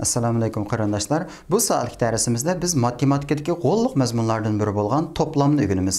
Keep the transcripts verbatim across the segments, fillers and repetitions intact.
ئەسسالامۇئەلەيكۇم قېرىنداشلار. بۇ سائەتلىك دەرسىمىزدە بىز ماتېماتىكىدىكى غوللۇق مەزمۇنلاردىن بىرى بولغان توپلامنى ئۆگىنىمىز.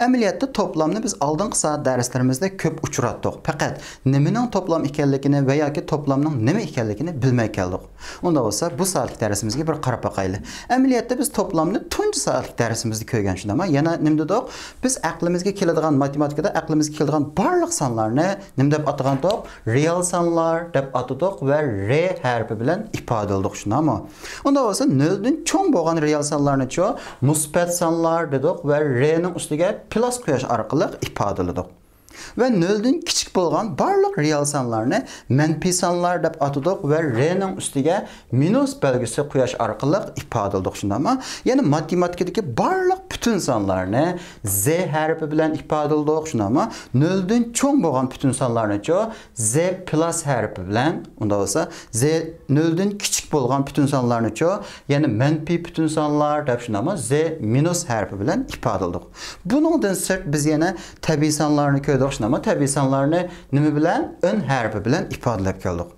ئەمەلىيەتتە توپلامنى بىز ئالدىنقى سائەت دەرسلىرىمىزدە كۆپ ئۇچراتتۇق. پەقەت نېمىنىڭ توپلام ئىكەنلىكىنى ۋە ياكى توپلامنىڭ نېمە ئىكەنلىكىنى بىلمەي كەلدۇق. ئۇنداق بولسا بۇ سائەتلىك دەرسىمىزگە بىر قاراپ باقايلى. ئەمەلىيەتتە بىز توپلامنى تۇنجى سائەتلىك دەرسىمىزدە كۆرگەن شۇنداقمۇ؟ يەنە نېمە دېدۇق؟ بىز ئەقلىمىزگە كېلىدىغان، ماتېماتىكىدا ئەقلىمىزگە كېلىدىغان بارلىق سانلارنى نېمە دەپ ئاتىغانتۇق؟ رېئال سانلار دەپ ئاتىدۇق ۋە رې ھەرپى بىلەن ئىپادىلىدۇق، شۇنداقمۇ؟ ئۇنداق بولسا نۆلدىن چوڭ بولغان رېئال سانلارنىچۇ؟ مۇسبەت سانلار دېدۇق ۋە رېنىڭ ئۈستىگە پىلاس قويۇش ئارقىلىق ئىپادىلىدۇق. ۋە نۆلدىن كىچىك بولغان بارلىق رېئال سانلارنى مەنپىي سانلار دەپ ئاتىدۇق ۋە رېنىڭ ئۈستىگە مىنۇس بەلگىسى قويۇش ئارقىلىق ئىپادىلىدۇق، شۇنداقمۇ؟ يەنى ماتېماتىكىدىكى بارلىق پۈتۈن سانلارنى زې ھەرپى بىلەن ئىپادىلىدۇق، شۇنداقمۇ؟ نۆلدىن چوڭ بولغان پۈتۈن سانلارنىچۇ؟ زې پىلاس ھەرپى بىلەن، ئۇنداق بولسا زې نۆلدىن كىچىك بولغان پۈتۈن سانلارنىچۇ؟ يەنى مەنپىي پۈتۈن سانلار دەپ، شۇنداقمۇ؟ زې مىنۇس ھەرپى بىلەن ئىپادىلىدۇق. بۇنىڭدىن سىرت بىز يەنە تەبىئىي سانلارنى كۆردۇق، شۇنداقمۇ؟ تەبىئىي سانلارنى نېمە بىلەن؟ ئۆن ھەرپى بىلەن ئىپادىلەپ كەلدۇق.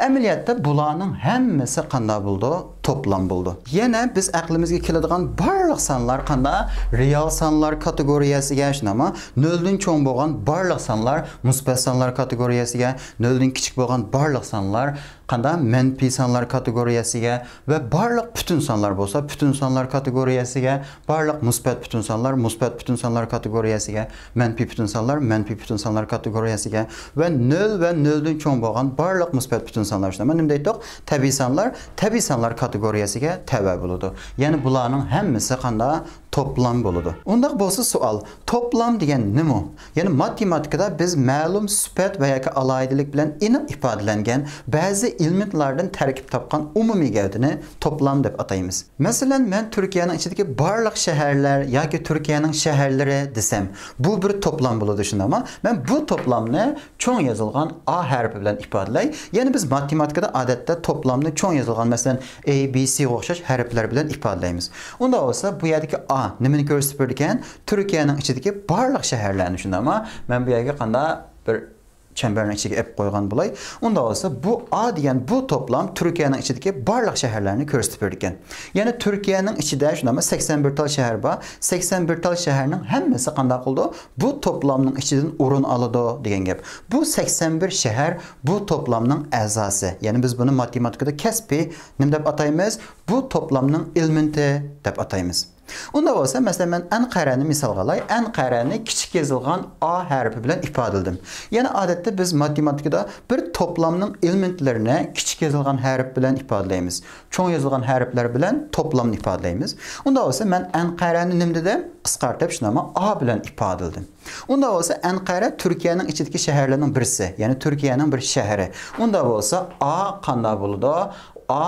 ئەمەلىيەتتە بۇلارنىڭ ھەممىسى قانداق بولىدۇ؟ توپلام بولىدۇ. يەنە بىز ئەقلىمىزگە كېلىدىغان بارلىق سانلار قانداق؟ رېئال سانلار كاتېگورىيەسىگە، شۇنداقمۇ؟ نۆلدىن چوڭ بولغان بارلىق سانلار مۇسبەت سانلار كاتېگورىيەسىگە، نۆلدىن كىچىك بولغان بارلىق سانلار قانداق؟ مەنپىي سانلار كاتېگورىيەسىگە ۋە بارلىق پۈتۈن سانلار بولسا پۈتۈن سانلار كاتېگورىيەسىگە، بارلىق مۇسبەت پۈتۈن سانلار مۇسبەت پۈتۈن سانلار كاتېگورىيەسىگە، مەنپىي پۈتۈن سانلار مەنپىي پۈتۈن سانلار كاتېگورىيەسىگە ۋە نۆل ۋە نۆلدىن چوڭ بولغان بارلىق مۇسبەت پۈتۈن سانلار، شۇنداقمۇ؟ نېمە دەيتتۇق؟ تەبىئىي سانلار تەبىئىي سانلار كاتېگورىيەسىگە تەۋە بولىدۇ. يەنى بۇلارنىڭ ھەممىسى قانداق؟ توپلام بولىدۇ. ئۇنداق بولسا سوئال، توپلام دېگەن نېمە؟ يەنى ماتېماتىكىدا بىز مەلۇم سۈپەت ۋە ياكى ئالاھىدىلىك بىلەن ئېنىق ئىپادىلەنگەن بەزى ئېلېمېنتلاردىن تەركىب تاپقان ئومۇمىي گەۋدىنى توپلام دەپ ئاتايمىز. مەسىلەن، مەن تۈركىيەنىڭ ئىچىدىكى بارلىق شەھەرلەر ياكى تۈركىيەنىڭ شەھەرلىرى دېسەم، بۇ بىر توپلام بولىدۇ، شۇنداقمۇ؟ مەن بۇ توپلامنى چوڭ يېزىلغان ئا ھەرپى بىلەن ئىپادىلەي. يەنى بىز ماتېماتىكىدا ئادەتتە توپلامنى چوڭ يېزىلغان، مەسىلەن، ئەي، بى، سىغا ئوخشاش ھەرپلەر بىلەن ئىپادىلەيمىز. ئۇنداق بولسا بۇ يەردىكى ئا نېمىنى كۆرسىتىپ بېرىدىكەن؟ تۈركىيەنىڭ ئىچىدىكى بارلىق شەھەرلەرنى، شۇنداقمۇ؟ مەن بۇ يەرگە قانداق بىر چەمبەرنىڭ ئىچىگە ئېلىپ قويغان بولاي. ئۇنداق بولسا بۇ ئا دېگەن بۇ توپلام تۈركىيەنىڭ ئىچىدىكى بارلىق شەھەرلەرنى كۆرسىتىپ بېرىدىكەن. يەنى تۈركىيەنىڭ ئىچىدە شۇنداقمۇ سەكسەن بىر تال شەھەر بار. سەكسەن بىر تال شەھەرنىڭ ھەممىسى قانداق قىلىدۇ؟ بۇ توپلامنىڭ ئىچىدىن ئورۇن ئالىدۇ دېگەن گەپ. بۇ سەكسەن بىر شەھەر بۇ توپلامنىڭ ئەزاسى. يەنى بىز بۇنى ماتېماتىكىدا كەسپىي نېمە دەپ ئاتايمىز؟ بۇ توپلامنىڭ ئېلېمېنتى دەپ ئاتايمىز. ئۇنداق بولسا، مەسىلەن، مەن ئەنقەرەنى مىسالغا ئالاي. ئەنقەرەنى كىچىك يېزىلغان ئا ھەرپى بىلەن ئىپادىلىدىم. يەنى ئادەتتە بىز ماتېماتىكىدا بىر توپلامنىڭ ئېلېمېنتلىرىنى كىچىك يېزىلغان ھەرپ بىلەن ئىپادىلەيمىز. چوڭ يېزىلغان ھەرپلەر بىلەن توپلامنى ئىپادىلەيمىز. ئۇنداق بولسا، مەن ئەنقەرەنى نېمە دېدىم؟ قىسقارتىپ، شۇنداقمۇ؟ ئا بىلەن ئىپادىلىدىم. ئۇنداق بولسا، ئەنقەرە تۈركىيەنىڭ ئىچىدىكى شەھەرلەرنىڭ بىرسى، يەنى تۈركىيەنىڭ بىر شەھىرى. ئۇنداق بولسا، ئا قانداق بولىدۇ؟ ئا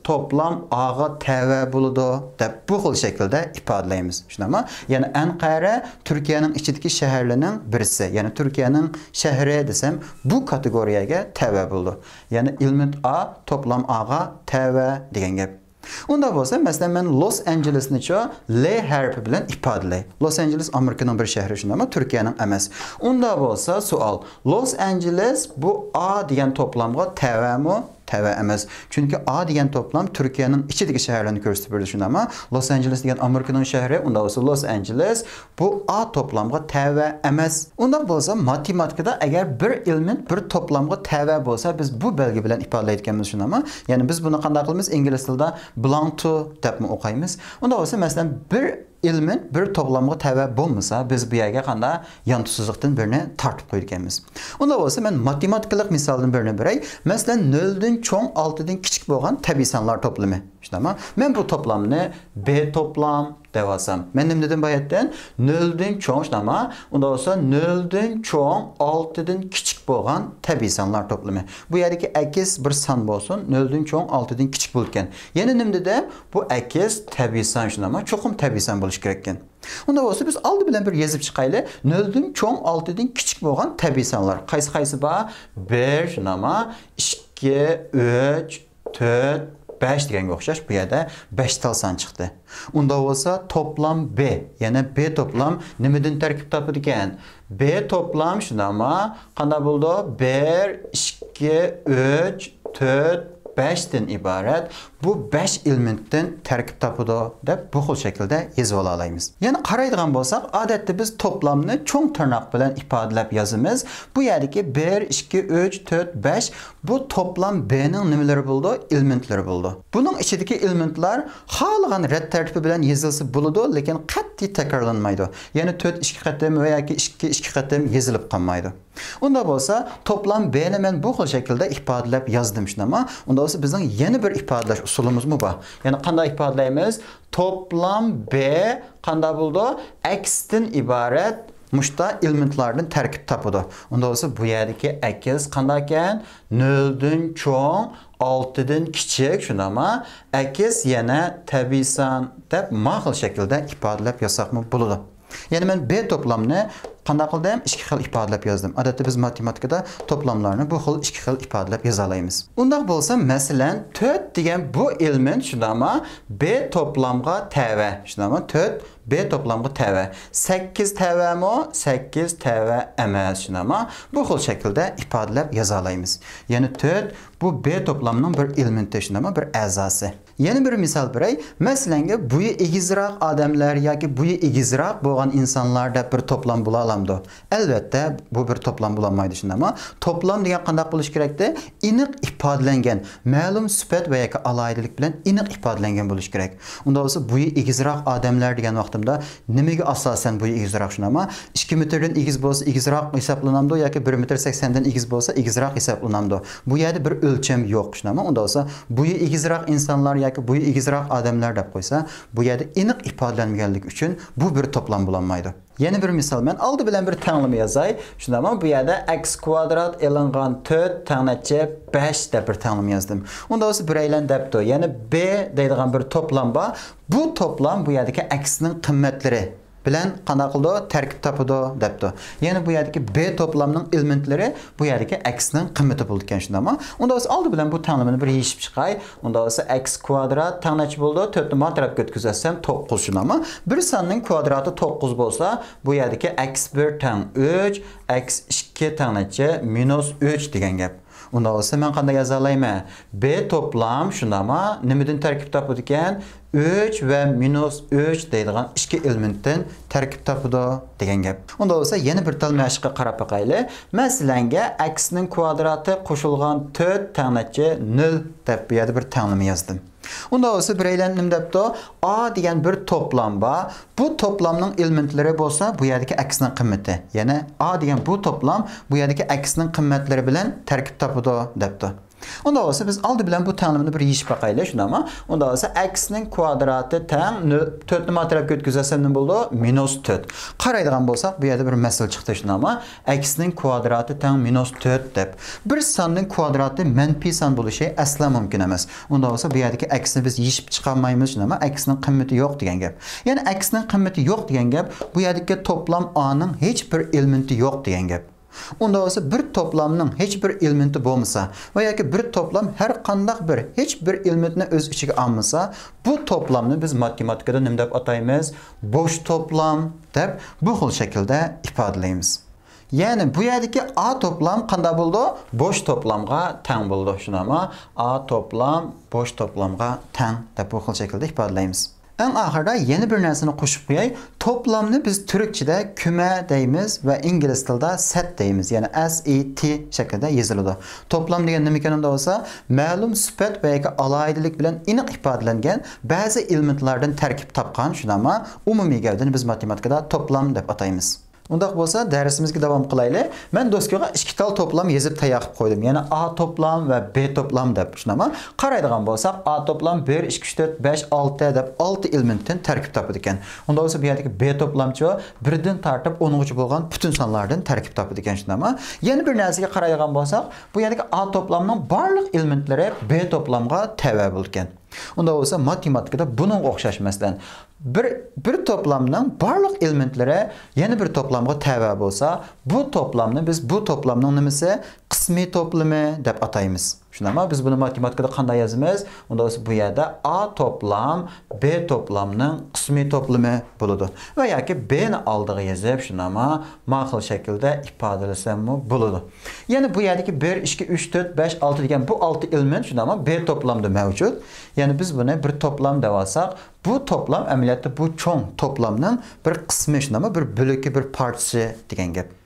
توپلام ئاغا تەۋە بولىدۇ دەپ بۇ خىل شەكىلدە ئىپادىلەيمىز. شۇنداقمۇ؟ يەنى ئەنقەرە تۈركىيەنىڭ ئىچىدىكى شەھەرلەرنىڭ بىرسى. يەنى تۈركىيەنىڭ شەھىرى دېسەم، بۇ كاتېگورىيەگە تەۋە بولىدۇ. يەنى ئېلېمېنت ئا توپلام ئاغا تەۋە دېگەن گەپ. ئۇنداق بولسا، مەسىلەن، مەن لوس ئانژېلېسنىچۇ؟ لې ھەرپى بىلەن ئىپادىلەي. لوس ئانژېلېس ئامېرىكىنىڭ بىر شەھىرى، شۇنداقمۇ؟ تۈركىيەنىڭ ئەمەس. ئۇنداق بولسا، سوئال، لوس ئانژېلېس بۇ ئا دېگەن توپلامغا تەۋەمۇ؟ تەۋە ئەمەس. چۈنكى ئا دېگەن توپلام تۈركىيەنىڭ ئىچىدىكى شەھەرلەرنى كۆرسىتىپ بېرىدۇ، شۇنداقمۇ؟ لوس ئانژېلېس دېگەن ئامېرىكىنىڭ شەھىرى، ئۇنداق بولسا لوس ئانژېلېس بۇ ئا توپلامغا تەۋە ئەمەس. ئۇنداق بولسا ماتېماتىكىدا ئەگەر بىر ئېلېمېنت بىر توپلامغا تەۋە بولسا، بىز بۇ بەلگە بىلەن ئىپادىلەيدىكەنمىز، شۇنداقمۇ؟ يەنى بىز بۇنى قانداق قىلىمىز؟ ئىنگلىز تىلىدا belong to دەپمۇ ئوقۇيمىز. ئۇنداق بولسا، مەسىلەن، بىر ئېلېمېنت بىر توپلامغا تەۋە بولمىسا، بىز بۇ يەرگە قانداق يانتۇ سىزىقتىن بىرنى تارتىپ قويىدىكەنمىز. ئۇنداق بولسا، مەن ماتېماتىكىلىق مىسالدىن بىرنى بېرەي. مەسىلەن، نۆلدىن چوڭ، ئالتىدىن كىچىك بولغان تەبىئىي سانلار توپلىمى. شۇنداقمۇ؟ مەن بۇ توپلامنى بې توپلام دەۋالسام، مەن نېمە دېدىم باياتتىن؟ نۆلدىن چوڭ، شۇنداقمۇ؟ ئۇنداق بولسا، نۆلدىن چوڭ، ئالتىدىن كىچىك بولغان تەبىئىي سانلار توپلىمى. بۇ يەردىكى ئەكس بىر سان بولسۇن، نۆلدىن چوڭ، ئالتىدىن كىچىك بولىدىكەن. يەنە نېمە دېدىم؟ بۇ ئەكس تەبىئىي سان، شۇنداقمۇ؟ چوقۇم تەبىئىي سان بولۇشى كېرەككەن. ئۇنداق بولسا، بىز ئالدى بىلەن بىر يېزىپ چىقايلى. نۆلدىن چوڭ، ئالتىدىن كىچىك بولغان تەبىئىي سانلار قايسى قايسى بار؟ بىر، شۇنداقمۇ؟ ئىككى، ئۈچ، تۆت، بەش دېگەنگە ئوخشاش، بۇ يەردە بەش تال سان چىقتى. ئۇنداق بولسا، توپلام بې، يەنى بې توپلام نېمىدىن تەركىب تاپىدىكەن؟ بې توپلام، شۇنداقمۇ؟ قانداق بولىدۇ؟ بىر، ئىككى، ئۈچ، تۆت، بەشتىن ئىبارەت بۇ بەش ئېلېمېنتتىن تەركىب تاپىدۇ، دەپ بۇ خىل شەكىلدە يېزىۋالالايمىز. يەنە قارايدىغان بولساق، ئادەتتە بىز توپلامنى چوڭ تىرناق بىلەن ئىپادىلەپ يازىمىز. بۇ يەردىكى بىر، ئىككى، ئۈچ، تۆت، بەش، بۇ توپلام بنىڭ نېمىلىرى بولىدۇ؟ ئېلېمېنتلىرى بولىدۇ. بۇنىڭ ئىچىدىكى ئېلېمېنتلار خالىغان رەت تەرتىپى بىلەن يېزىلسا بولىدۇ، لېكىن قەتئىي تەكرارلانمايدۇ. يەنى تۆت ئىككى قېتىم ۋە ياكى ئىككى ئىككى قېتىم يېزىلىپ قالمايدۇ. ئۇنداق بولسا، توپلام بنى مەن بۇ خىل شەكىلدە ئىپادىلەپ يازدىم، شۇنداقمۇ؟ ئۇنداق بولسا، بىزنىڭ يەنە بىر ئىپادىلەش ئۇسۇلىمىزمۇ بار. يەنى قانداق ئىپادىلەيمىز؟ توپلام ب قانداق بولىدۇ؟ ئەكستىن ئىبارەت مۇشتا ئېلېمېنتلاردىن تەركىب تاپىدۇ. ئۇنداق بولسا، بۇ يەردىكى ئەكس قانداق ئىكەن؟ نۆلدىن چوڭ، ئالتىدىن كىچىك، شۇنداقمۇ؟ ئەكس يەنە تەبىئىي سان دەپ ما خىل شەكىلدە ئىپادىلەپ يازساقمۇ بولىدۇ. يەنى مەن ب توپلامنى قانداق قىلدىم؟ ئىككى خىل ئىپادىلەپ يازدىم. ئادەتتە بىز ماتېماتىكىدا توپلاملارنى بۇ خىل ئىككى خىل ئىپادىلەپ يازالايمىز. ئۇنداق بولسا، مەسىلەن، تۆت دېگەن بۇ ئېلېمېنت، شۇنداقمۇ؟ ب توپلامغا تەۋە. شۇنداقمۇ؟ تۆت ب توپلامغا تەۋە. سەككىز تەۋەمۇ؟ سەككىز تەۋە ئەمەس. شۇنداقمۇ؟ بۇ خىل شەكىلدە ئىپادىلەپ يازالايمىز. يەنى تۆت بۇ ب توپلامنىڭ بىر ئېلېمېنتى، شۇنداقمۇ؟ بىر ئەزاسى. يەنە بىر مىسال بېرەي. مەسىلەنگە، بويى ئېگىزراق ئادەملەر ياكى بويى ئېگىزراق بولغان ئىنسانلار دەپ بىر توپلام بولالامدۇ؟ ئەلۋەتتە، بۇ بىر توپلام بولالمايدۇ، شۇنداقمۇ؟ توپلام دېگەن قانداق بولۇشى كېرەكتى؟ ئېنىق ئىپادىلەنگەن، مەلۇم سۈپەت ۋە ياكى ئالاھىدىلىك بىلەن ئېنىق ئىپادىلەنگەن بولۇشى كېرەك. ئۇنداق بولسا، بويى ئېگىزراق ئادەملەر دېگەن ۋاقتىمدا نېمىگە ئاساسەن بويى ئېگىزراق، شۇنداقمۇ؟ ئىككى مېتىردىن ئېگىز بولسا ئېگىزراق ھېسابلىنامدۇ ياكى بىر مېتىر سەكسەندىن ئېگىز بولسا ئېگىزراق ھېسابلىنامدۇ؟ بۇ يەردە بىر ئۆلچەم يوق، شۇنداقمۇ؟ ئۇنداق بولسا، بويى ئېگىزراق ئىنسانلار ياكى بويى ئېگىزراق ئادەملەر دەپ قويسا، بۇ يەردە ئېنىق ئىپادىلەنمىگەنلىكى ئۈچۈن بۇ بىر توپلام بولالمايدۇ. يەنە بىر مىسال، مەن ئالدى بىلەن بىر تەڭلىمە يازاي. شۇنداقمۇ؟ بۇ يەردە ئەكس كۋادرات ئېلىنغان تۆت تەڭنەچچە بەش دەپ بىر تەڭلىمە يازدىم. ئۇنداق بولسا، بىرەيلەن دەپتۇ. يەنى ب دەيدىغان بىر توپلام بار. بۇ توپلام بۇ يەردىكى ئەكسنىڭ قىممەتلىرى بىلەن قانداق قىلىدۇ؟ تەركىب تاپىدۇ دەپتۇ. يەنى بۇ يەردىكى ب توپلامنىڭ ئېلېمېنتلىرى بۇ يەردىكى ئەكسنىڭ قىممىتى بولىدىكەن، شۇنداقمۇ؟ ئۇنداق بولسا، ئالدى بىلەن بۇ تەڭلىمىنى بىر يېشىپ چىقاي. ئۇنداق بولسا، ئەكس كۋادرات تەڭنەچچە بولىدۇ؟ تۆتنى ما تەرەپكە ئۆتكۈزەتسەم، توققۇز، شۇنداقمۇ؟ بىر ساننىڭ كۋادراتى توققۇز بولسا، بۇ يەردىكى ئەكس بىر تەڭ ئۈچ، ئەكس ئىككى تەڭنەچچە؟ مىنۇس ئۈچ دېگەن گەپ. ئۇنداق بولسا، مەن قانداق يازالايمەن؟ ب توپلام، شۇنداقمۇ؟ نېمىدىن تەركىب تاپىدىكەن؟ ئۈچ ۋە مىنۇس ئۈچ دەيدىغان ئىككى ئېلېمېنتتىن تەركىب تاپىدۇ دېگەن گەپ. ئۇنداق بولسا، يەنە بىر تەڭلىمە مەشىققە قاراپ باقايلى. مەسىلەنگە، ئەكسنىڭ كۋادراتى قوشۇلغان تۆت تەڭنەچچە؟ نۆل دەپ بۇ يەردە بىر تەڭلىمە يازدىم. ئۇنداق بولسا، بىرەيلەن نېمە دەپتۇ؟ ئا دېگەن بىر توپلام بار. بۇ توپلامنىڭ ئېلېمېنتلىرى بولسا، بۇ يەردىكى ئەكسنىڭ قىممىتى. يەنى ئا دېگەن بۇ توپلام بۇ يەردىكى ئەكسنىڭ قىممەتلىرى بىلەن تەركىب تاپىدۇ دەپتۇ. ئۇنداق بولسا، بىز ئالدى بىلەن بۇ تەڭلىمىنى بىر يېشىپ باقايلى، شۇنداقمۇ؟ ئۇنداق بولسا، ئەكسنىڭ كۋادراتى تەڭ نۆ-، تۆتنى ما تەرەپكە ئۆتكۈزەتسەم، نېمە بولىدۇ؟ مىنۇس تۆت. قارايدىغان بولساق، بۇ يەردە بىر مەسىلە چىقتى، شۇنداقمۇ؟ ئەكسنىڭ كۋادراتى تەڭ مىنۇس تۆت دەپ. بىر ساننىڭ كۋادراتى مەنپىي سان بولۇشى ئەسلا مۇمكىن ئەمەس. ئۇنداق بولسا، بۇ يەردىكى ئەكسنى بىز يېشىپ چىقالمايمىز، شۇنداقمۇ؟ ئەكسنىڭ قىممىتى يوق دېگەن گەپ. يەنى ئەكسنىڭ قىممىتى يوق دېگەن گەپ، بۇ يەردىكى توپلام ئانىڭ ھېچ بىر ئېلېمېنتى يوق دېگەن گەپ. ئۇنداق بولسا، بىر توپلامنىڭ ھېچ بىر ئېلېمېنتى بولمىسا ۋە ياكى بىر توپلام ھەر قانداق بىر، ھېچ بىر ئېلېمېنتنى ئۆز ئىچىگە ئالمىسا، بۇ توپلامنى بىز ماتېماتىكىدا نېمە دەپ ئاتايمىز؟ بوش توپلام دەپ بۇ خىل شەكىلدە ئىپادىلەيمىز. يەنى بۇ يەردىكى ئا توپلام قانداق بولىدۇ؟ بوش توپلامغا تەڭ بولىدۇ. شۇنداقمۇ؟ ئا توپلام بوش توپلامغا تەڭ دەپ بۇ خىل شەكىلدە ئىپادىلەيمىز. ئەڭ ئاخىرىدا يەنە بىر نەرسىنى قوشۇپ قوياي. توپلامنى بىز تۈركچىدە كۈمە دەيمىز ۋە ئىنگلىز تىلىدا سەت دەيمىز. يەنى S E T شەكلىدە يېزىلىدۇ. توپلام دېگەن نېمىكەن ئۇنداق بولسا؟ مەلۇم سۈپەت ۋە ياكى ئالاھىدىلىك بىلەن ئېنىق ئىپادىلەنگەن بەزى ئېلېمېنتلاردىن تەركىب تاپقان، شۇنداقمۇ؟ ئومۇمىي گەۋدىنى بىز ماتېماتىكىدا توپلام دەپ ئاتايمىز. ئۇنداق بولسا، دەرسىمىزگە داۋام قىلايلى. مەن دوسكىغا ئىككى تال توپلام يېزىپ تەييار قىلىپ قويدۇم. يەنى A توپلام ۋە B توپلام دەپ، شۇنداقمۇ؟ قارايدىغان بولساق، A توپلام بىر، ئىككى، ئۈچ، تۆت، بەش، ئالتە دەپ ئالتە ئېلېمېنتتىن تەركىب تاپىدىكەن. ئۇنداق بولسا، بۇ يەردىكى B توپلامچۇ بىردىن تارتىپ ئونغىچە بولغان پۈتۈن سانلاردىن تەركىب تاپىدىكەن، شۇنداقمۇ؟ يەنە بىر نەرسىگە قارايدىغان بولساق، بۇ يەردىكى A توپلامنىڭ بارلىق ئېلېمېنتلىرى B توپلامغا تەۋە بولىدىكەن. ئۇنداق بولسا، ماتېماتىكىدا بۇنىڭغا ئوخشاش، مەسىلەن، بىر، بىر توپلامنىڭ بارلىق ئېلېمېنتلىرى يەنە بىر توپلامغا تەۋە بولسا، بۇ توپلامنى بىز بۇ توپلامنىڭ نېمىسى؟ قىسمىي توپلىمى دەپ ئاتايمىز. شۇنداقمۇ؟ بىز بۇنى ماتېماتىكىدا قانداق يازىمىز؟ ئۇندا بولسا بۇ يەردە A توپلام B توپلامنىڭ قىسمىي توپلىمى بولىدۇ. ۋە ياكى B نى ئالدىغا يېزىپ، شۇنداقمۇ؟ ما خىل شەكىلدە ئىپادىلىسەممۇ بولىدۇ. يەنى بۇ يەردىكى بىر، ئىككى، ئۈچ، تۆت، بەش، ئالتە دېگەن بۇ ئالتە ئېلېمېنت شۇنداقمۇ؟ B توپلامدا مەۋجۇت. يەنى بىز بۇنى بىر توپلام دەپ ئالساق، بۇ توپلام ئەمەلىيەتتە بۇ چوڭ توپلامنىڭ بىر قىسمى شۇنداقمۇ؟ بىر بۆلىكى، بىر پارچىسى دېگەن گەپ.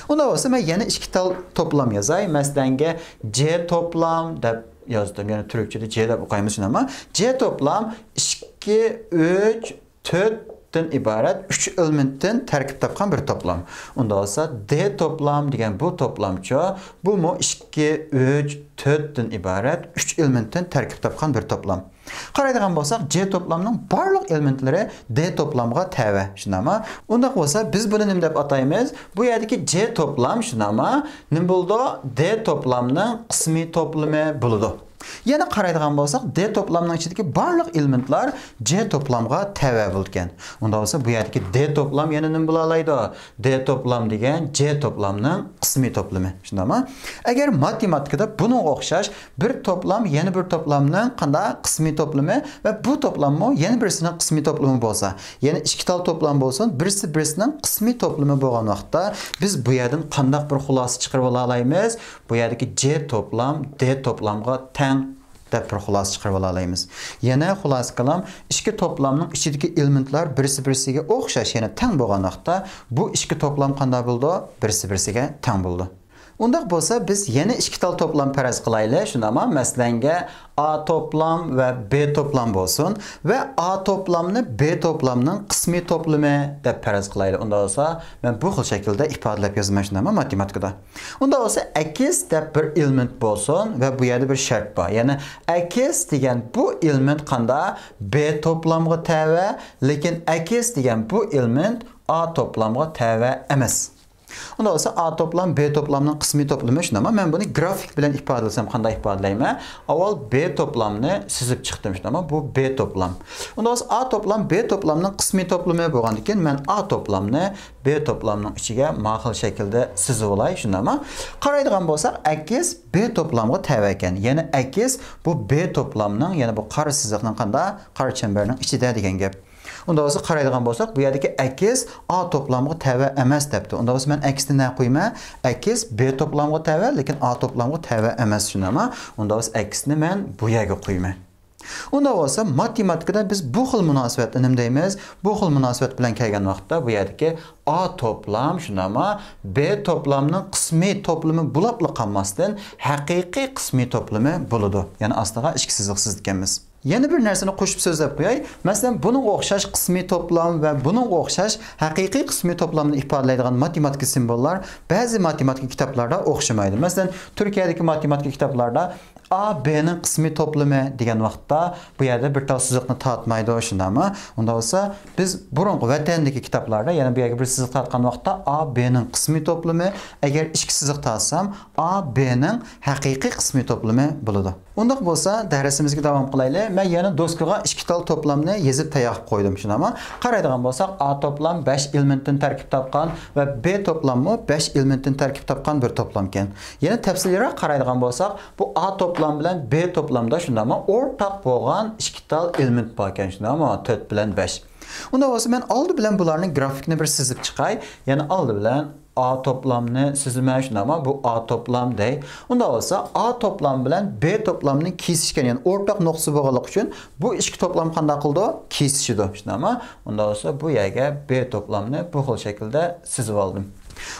ئۇنداق بولسا مەن يەنە ئىككى تال توپلام يازاي. مەسىلەنگە، C توپلام دەپ يازدىم. يەنى تۈركچىدە C دەپ ئوقۇيمىز شۇنداقمۇ؟ C توپلام ئىككى، ئۈچ، تۆتتىن ئىبارەت، ئۈچ ئېلېمېنتتىن تەركىب تاپقان بىر توپلام. ئۇنداق بولسا D توپلام دېگەن بۇ توپلامچۇ؟ بۇمۇ ئىككى، ئۈچ، تۆتتىن ئىبارەت، ئۈچ ئېلېمېنتتىن تەركىب تاپقان بىر توپلام. قارايدىغان بولساق، C توپلامنىڭ بارلىق ئېلېمېنتلىرى D توپلامغا تەۋە، شۇنداقمۇ؟ ئۇنداق بولسا، بىز بۇنى نېمە دەپ ئاتايمىز؟ بۇ يەردىكى C توپلام، شۇنداقمۇ؟ نېمە بولىدۇ؟ D توپلامنىڭ قىسمىي توپلىمى بولىدۇ. يەنە قارايدىغان بولساق، D توپلامنىڭ ئىچىدىكى بارلىق ئېلېمېنتلار C توپلامغا تەۋە بولىدىكەن. ئۇنداق بولسا، بۇ يەردىكى D توپلام يەنە نېمە بولالايدۇ؟ D توپلام دېگەن C توپلامنىڭ قىسمىي توپلىمى. شۇنداقمۇ؟ ئەگەر ماتېماتىكىدا بۇنىڭغا ئوخشاش بىر توپلام يەنە بىر توپلامنىڭ قانداق قىسمىي توپلىمى ۋە بۇ توپلاممۇ يەنە بىرسىنىڭ قىسمىي توپلىمى بولسا، يەنى ئىككى تال توپلام بولسۇن، بىرسى بىرسىنىڭ قىسمىي توپلىمى بولغان ۋاقىتتا، بىز بۇ يەردىن قانداق بىر خۇلاسە چىقىرىپ ئالالايمىز؟ بۇ يەردىكى C توپلام D توپلامغا تەڭ دەپ بىر خۇلاسە چىقىرىپ ئالالايمىز. يەنە خۇلاسە كالام، ئىككى توپلامنىڭ ئىچىدىكى ئېلېمېنتلار بىرسى بىرسىگە ئوخشاش، يەنى تەڭ بولغان ۋاقىتتا، بۇ ئىككى توپلام قانداق بولىدۇ؟ بىرسى بىرسىگە تەڭ بولىدۇ. ئۇنداق بولسا، بىز يەنە ئىككى تال توپلام پەرەز قىلايلى، شۇنداقمۇ؟ مەسىلەنگە، A توپلام ۋە B توپلام بولسۇن ۋە A توپلامنى B توپلامنىڭ قىسمىي توپلىمى دەپ پەرەز قىلايلى. ئۇنداق بولسا، مەن بۇ خىل شەكىلدە ئىپادىلەپ يازىمەن، شۇنداقمۇ؟ ماتېماتىكىدا. ئۇنداق بولسا، X دەپ بىر ئېلېمېنت بولسۇن ۋە بۇ يەردە بىر شەرت بار. يەنى X دېگەن بۇ ئېلېمېنت قانداق؟ B توپلامغا تەۋە، لېكىن X دېگەن بۇ ئېلېمېنت A توپلامغا تەۋە ئەمەس. ئۇنداق بولسا، A توپلام B توپلامنىڭ قىسمىي توپلىمى شۇنداقمۇ؟ مەن بۇنى گرافىك بىلەن ئىپادىلىسەم قانداق ئىپادىلەيمەن؟ ئاۋۋال B توپلامنى سىزىپ چىقتىم شۇنداقمۇ؟ بۇ B توپلام. ئۇنداق بولسا، A توپلام B توپلامنىڭ قىسمىي توپلىمى بولغاندىكىن، مەن A توپلامنى B توپلامنىڭ ئىچىگە ما خىل شەكىلدە سىزىۋالاي شۇنداقمۇ؟ قارايدىغان بولساق، X B توپلامغا تەۋە ئىكەن. يەنى X بۇ B توپلامنىڭ، يەنى بۇ قارا سىزىقنىڭ قانداق؟ قارا چەمبەرنىڭ ئىچىدە دېگەن گەپ. ئۇنداق بولسا، قارايدىغان بولساق، بۇ يەردىكى X A توپلامغا تەۋە ئەمەس دەپتۇ. ئۇنداق بولسا، مەن X نى نە قويىمەن؟ X B توپلامغا تەۋە، لېكىن A توپلامغا تەۋە ئەمەس شۇنداقمۇ؟ ئۇنداق بولسا، X نى مەن بۇ يەرگە قويىمەن. ئۇنداق بولسا، ماتېماتىكىدا بىز بۇ خىل مۇناسىۋەتنى نېمە دەيمىز؟ بۇ خىل مۇناسىۋەت بىلەن كەلگەن ۋاقىتتا، بۇ يەردىكى A توپلام شۇنداقمۇ؟ B توپلامنىڭ قىسمىي توپلىمى بولاپلا قالماستىن، ھەقىقىي قىسمىي توپلىمى بولىدۇ. يەنى ئاستىغا ئىككى سىزىق سىزىدىكەنمىز. يەنە بىر نەرسىنى قوشۇپ سۆزلەپ قوياي. مەسىلەن، بۇنىڭغا ئوخشاش قىسمىي توپلام ۋە بۇنىڭغا ئوخشاش ھەقىقىي قىسمىي توپلامنى ئىپادىلەيدىغان ماتېماتىكا سىمۋوللار بەزى ماتېماتىكا كىتابلاردا ئوخشىمايدۇ. مەسىلەن، تۈركىيەدىكى ماتېماتىكا كىتابلاردا A B نىڭ قىسمىي توپلىمى دېگەن ۋاقىتتا، بۇ يەردە بىر تال سىزىقنى تارتمايدۇ، شۇنداقمۇ؟ ئۇنداق بولسا، بىز بۇرۇنقى ۋەتەندىكى كىتابلاردا، يەنە بۇ يەرگە بىر سىزىق تارتقان ۋاقىتتا، A B نىڭ قىسمىي توپلىمى، ئەگەر ئىككى سىزىق تارتسام، A B نىڭ ھەقىقىي قىسمىي توپلىمى بولىدۇ. ئۇنداق بولسا، دەرسىمىزگە داۋام قىلايلى. مەن يەنە دوسكىغا ئىككى تال توپلامنى يېزىپ تەييار قىلىپ قويدۇم، شۇنداقمۇ؟ قارايدىغان بولساق، A توپلام بەش ئېلېمېنتتىن تەركىب تاپقان ۋە B توپلاممۇ بەش ئېلېمېنتتىن تەركىب تاپقان بىر توپلامكەن. يەنە تەپسىلىيراق قارايدىغان بولساق، بۇ A توپلام بىلەن B توپلامدا شۇنداقمۇ؟ ئورتاق بولغان ئىككى تال ئېلېمېنت باركەن، شۇنداقمۇ؟ تۆت بىلەن بەش. ئۇنداق بولسا، مەن ئالدى بىلەن بۇلارنىڭ گرافىكىنى بىر سىزىپ چىقاي. يەنە ئالدى بىلەن A توپلامنى سىزىمەن، شۇنداقمۇ؟ بۇ A توپلام دەي. ئۇنداق بولسا، A توپلام بىلەن B توپلامنىڭ كېسىشكەن، يەنى ئورتاق نۇقتىسى بولغانلىقى ئۈچۈن بۇ ئىككى توپلام قانداق قىلىدۇ؟ كېسىشىدۇ، شۇنداقمۇ؟ ئۇنداق بولسا، بۇ يەرگە B توپلامنى بۇ خىل شەكىلدە سىزىپ ئالدىم.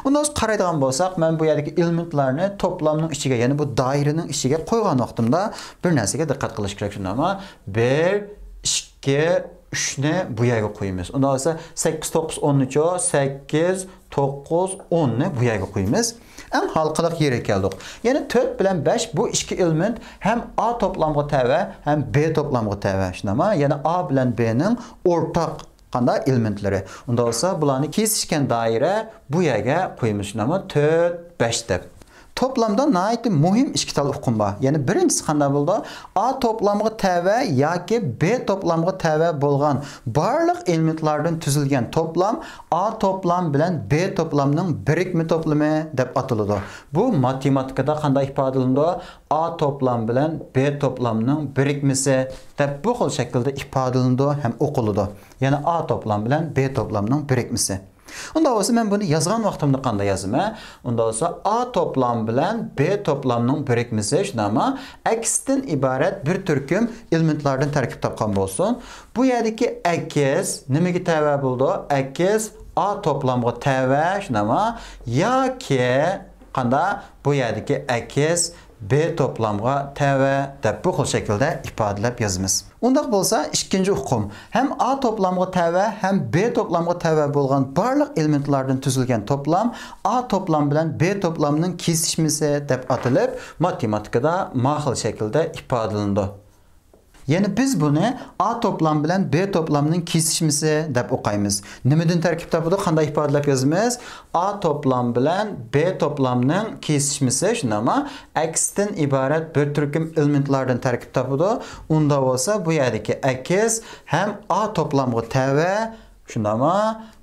ئۇنداق بولسا، قارايدىغان بولساق، مەن بۇ يەردىكى ئېلېمېنتلارنى توپلامنىڭ ئىچىگە، يەنى بۇ دائىرىنىڭ ئىچىگە قويغان ۋاقتىمدا بىر نەرسىگە دىققەت قىلىش كېرەك، شۇنداقمۇ؟ بىر، ئىككى، ئۈچنى بۇ يەرگە قويىمىز. ئۇنداق بولسا، سەككىز، توققۇز، ئوننىچۇ؟ سەككىز، توققۇز، ئوننى بۇ يەرگە قويىمىز. ئەڭ ھالقىلىق يېرىگە كەلدۇق. يەنى تۆت بىلەن بەش بۇ ئىككى ئېلېمېنت ھەم A توپلامغا تەۋە، ھەم B توپلامغا تەۋە. شۇنداقمۇ؟ يەنى A بىلەن B نىڭ ئورتاق قانداق ئېلېمېنتلىرى. ئۇنداق بولسا، بۇلارنى كېسىشكەن دائىرە بۇ يەرگە قويىمىز. شۇنداقمۇ؟ تۆت، بەش دەپ. توپلامدا ناھايىتى مۇھىم ئىككى تال ئۇقۇم بار. يەنى بىرىنچىسى قانداق بولىدۇ؟ ئا توپلامغا تەۋە ياكى بې توپلامغا تەۋە بولغان بارلىق ئېلېمېنتلاردىن تۈزۈلگەن توپلام ئا توپلام بىلەن بې توپلامنىڭ بىرىكمە توپلىمى دەپ ئاتىلىدۇ. بۇ ماتېماتىكىدا قانداق ئىپادىلىنىدۇ؟ ئا توپلام بىلەن بې توپلامنىڭ بىرىكمىسى دەپ بۇ خىل شەكىلدە ئىپادىلىنىدۇ ھەم ئوقۇلىدۇ. يەنى ئا توپلام بىلەن بې توپلامنىڭ بىرىكمىسى. ئۇنداق بولسا مەن بۇنى يازغان ۋاقتىمدا قانداق يازىمەن؟ ئۇنداق بولسا ئا توپلام بىلەن بې توپلامنىڭ بىرىكمىسى شۇنداقمۇ ئەكستىن ئىبارەت بىر تۈركۈم ئېلېمېنتلاردىن تەركىب تاپقان بولسۇن. بۇ يەردىكى ئەكس نېمىگە تەۋە بولىدۇ؟ ئەكس ئا توپلامغا تەۋە شۇنداقمۇ ياكى قانداق؟ بۇ يەردىكى ئەكس بې توپلامغا تەۋە دەپ بۇ خىل شەكىلدە ئىپادىلەپ يازىمىز. ئۇنداق بولسا ئىككىنچى ئۇقۇم، ھەم ئا توپلامغا تەۋە ھەم بې توپلامغا تەۋە بولغان بارلىق ئېلېمېنتلاردىن تۈزۈلگەن توپلام ئا توپلام بىلەن بې توپلامنىڭ كېسىشمىسى دەپ ئاتىلىپ ماتېماتىكىدا ما خىل شەكىلدە ئىپادىلىنىدۇ. يەنى بىز بۇنى ئا توپلام بىلەن بې توپلامنىڭ كېسىشمىسى دەپ ئوقۇيمىز. نېمىدىن تەركىب تاپىدۇ؟ قانداق ئىپادىلەپ يازىمىز؟ ئا توپلام بىلەن بې توپلامنىڭ كېسىشمىسى شۇنداقمۇ ئەكستىن ئىبارەت بىر تۈركۈم ئېلېمېنتلاردىن تەركىب تاپىدۇ. ئۇنداق بولسا بۇ يەردىكى ئەكس ھەم ئا توپلامغا تەۋە شۇنداقمۇ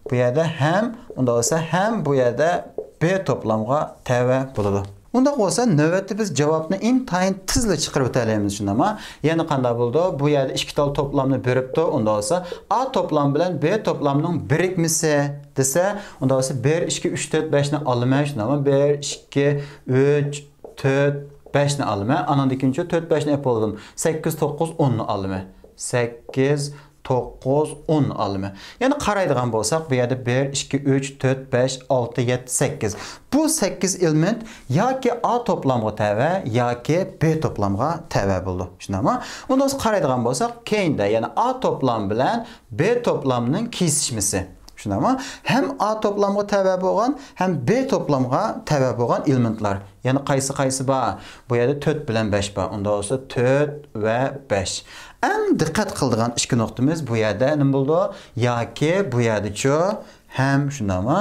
بۇ يەردە ھەم ئۇنداق بولسا ھەم بۇ يەردە بې توپلامغا تەۋە بولىدۇ. ئۇنداق بولسا نۆۋەتتە بىز جاۋابنى ئىنتايىن تېزلا چىقىرىپ ئۆتەلەيمىز شۇنداقمۇ؟ يەنى قانداق بولىدۇ؟ بۇ يەردە ئىككى تال توپلامنى بېرىپتۇ. ئۇنداق بولسا ئا توپلام بىلەن بې توپلامنىڭ بىرىكمىسى دېسە، ئۇنداق بولسا بىر، ئىككى، ئۈچ، تۆت، بەشنى ئالىمەن شۇنداقمۇ؟ بىر، ئىككى، ئۈچ، تۆت، بەشنى ئالىمەن. ئانىڭدىن كېيىن تۆت، بەشنى ئېلىپ بولدۇم. سەككىز، توققۇز، ئوننى ئالىمەن. سەككىز، توققۇز، ئون ئالىمەن. يەنى قارايدىغان بولساق، بۇ يەردە بىر، ئىككى، ئۈچ، تۆت، بەش، ئالتە، يەتتە، سەككىز. بۇ سەككىز ئېلېمېنت ياكى ئا توپلامغا تەۋە ياكى بې توپلامغا تەۋە بولىدۇ. شۇنداقمۇ؟ ئۇنداق بولسا قارايدىغان بولساق، كەينىدە يەنى ئا توپلام بىلەن بې توپلامنىڭ كېسىشمىسى. شۇنداقمۇ؟ ھەم ئا توپلامغا تەۋە بولغان، ھەم بې توپلامغا تەۋە بولغان ئېلېمېنتلار. يەنە قايسى قايسى بار؟ بۇ يەردە تۆت بىلەن بەش بار. ئۇنداق بولسا تۆت ۋە بەش. ئەڭ دىققەت قىلىدىغان ئىككى نۇقتىمىز بۇ يەردە نېمە بولىدۇ؟ ياكى بۇ يەردىچۇ ھەم شۇنداقمۇ؟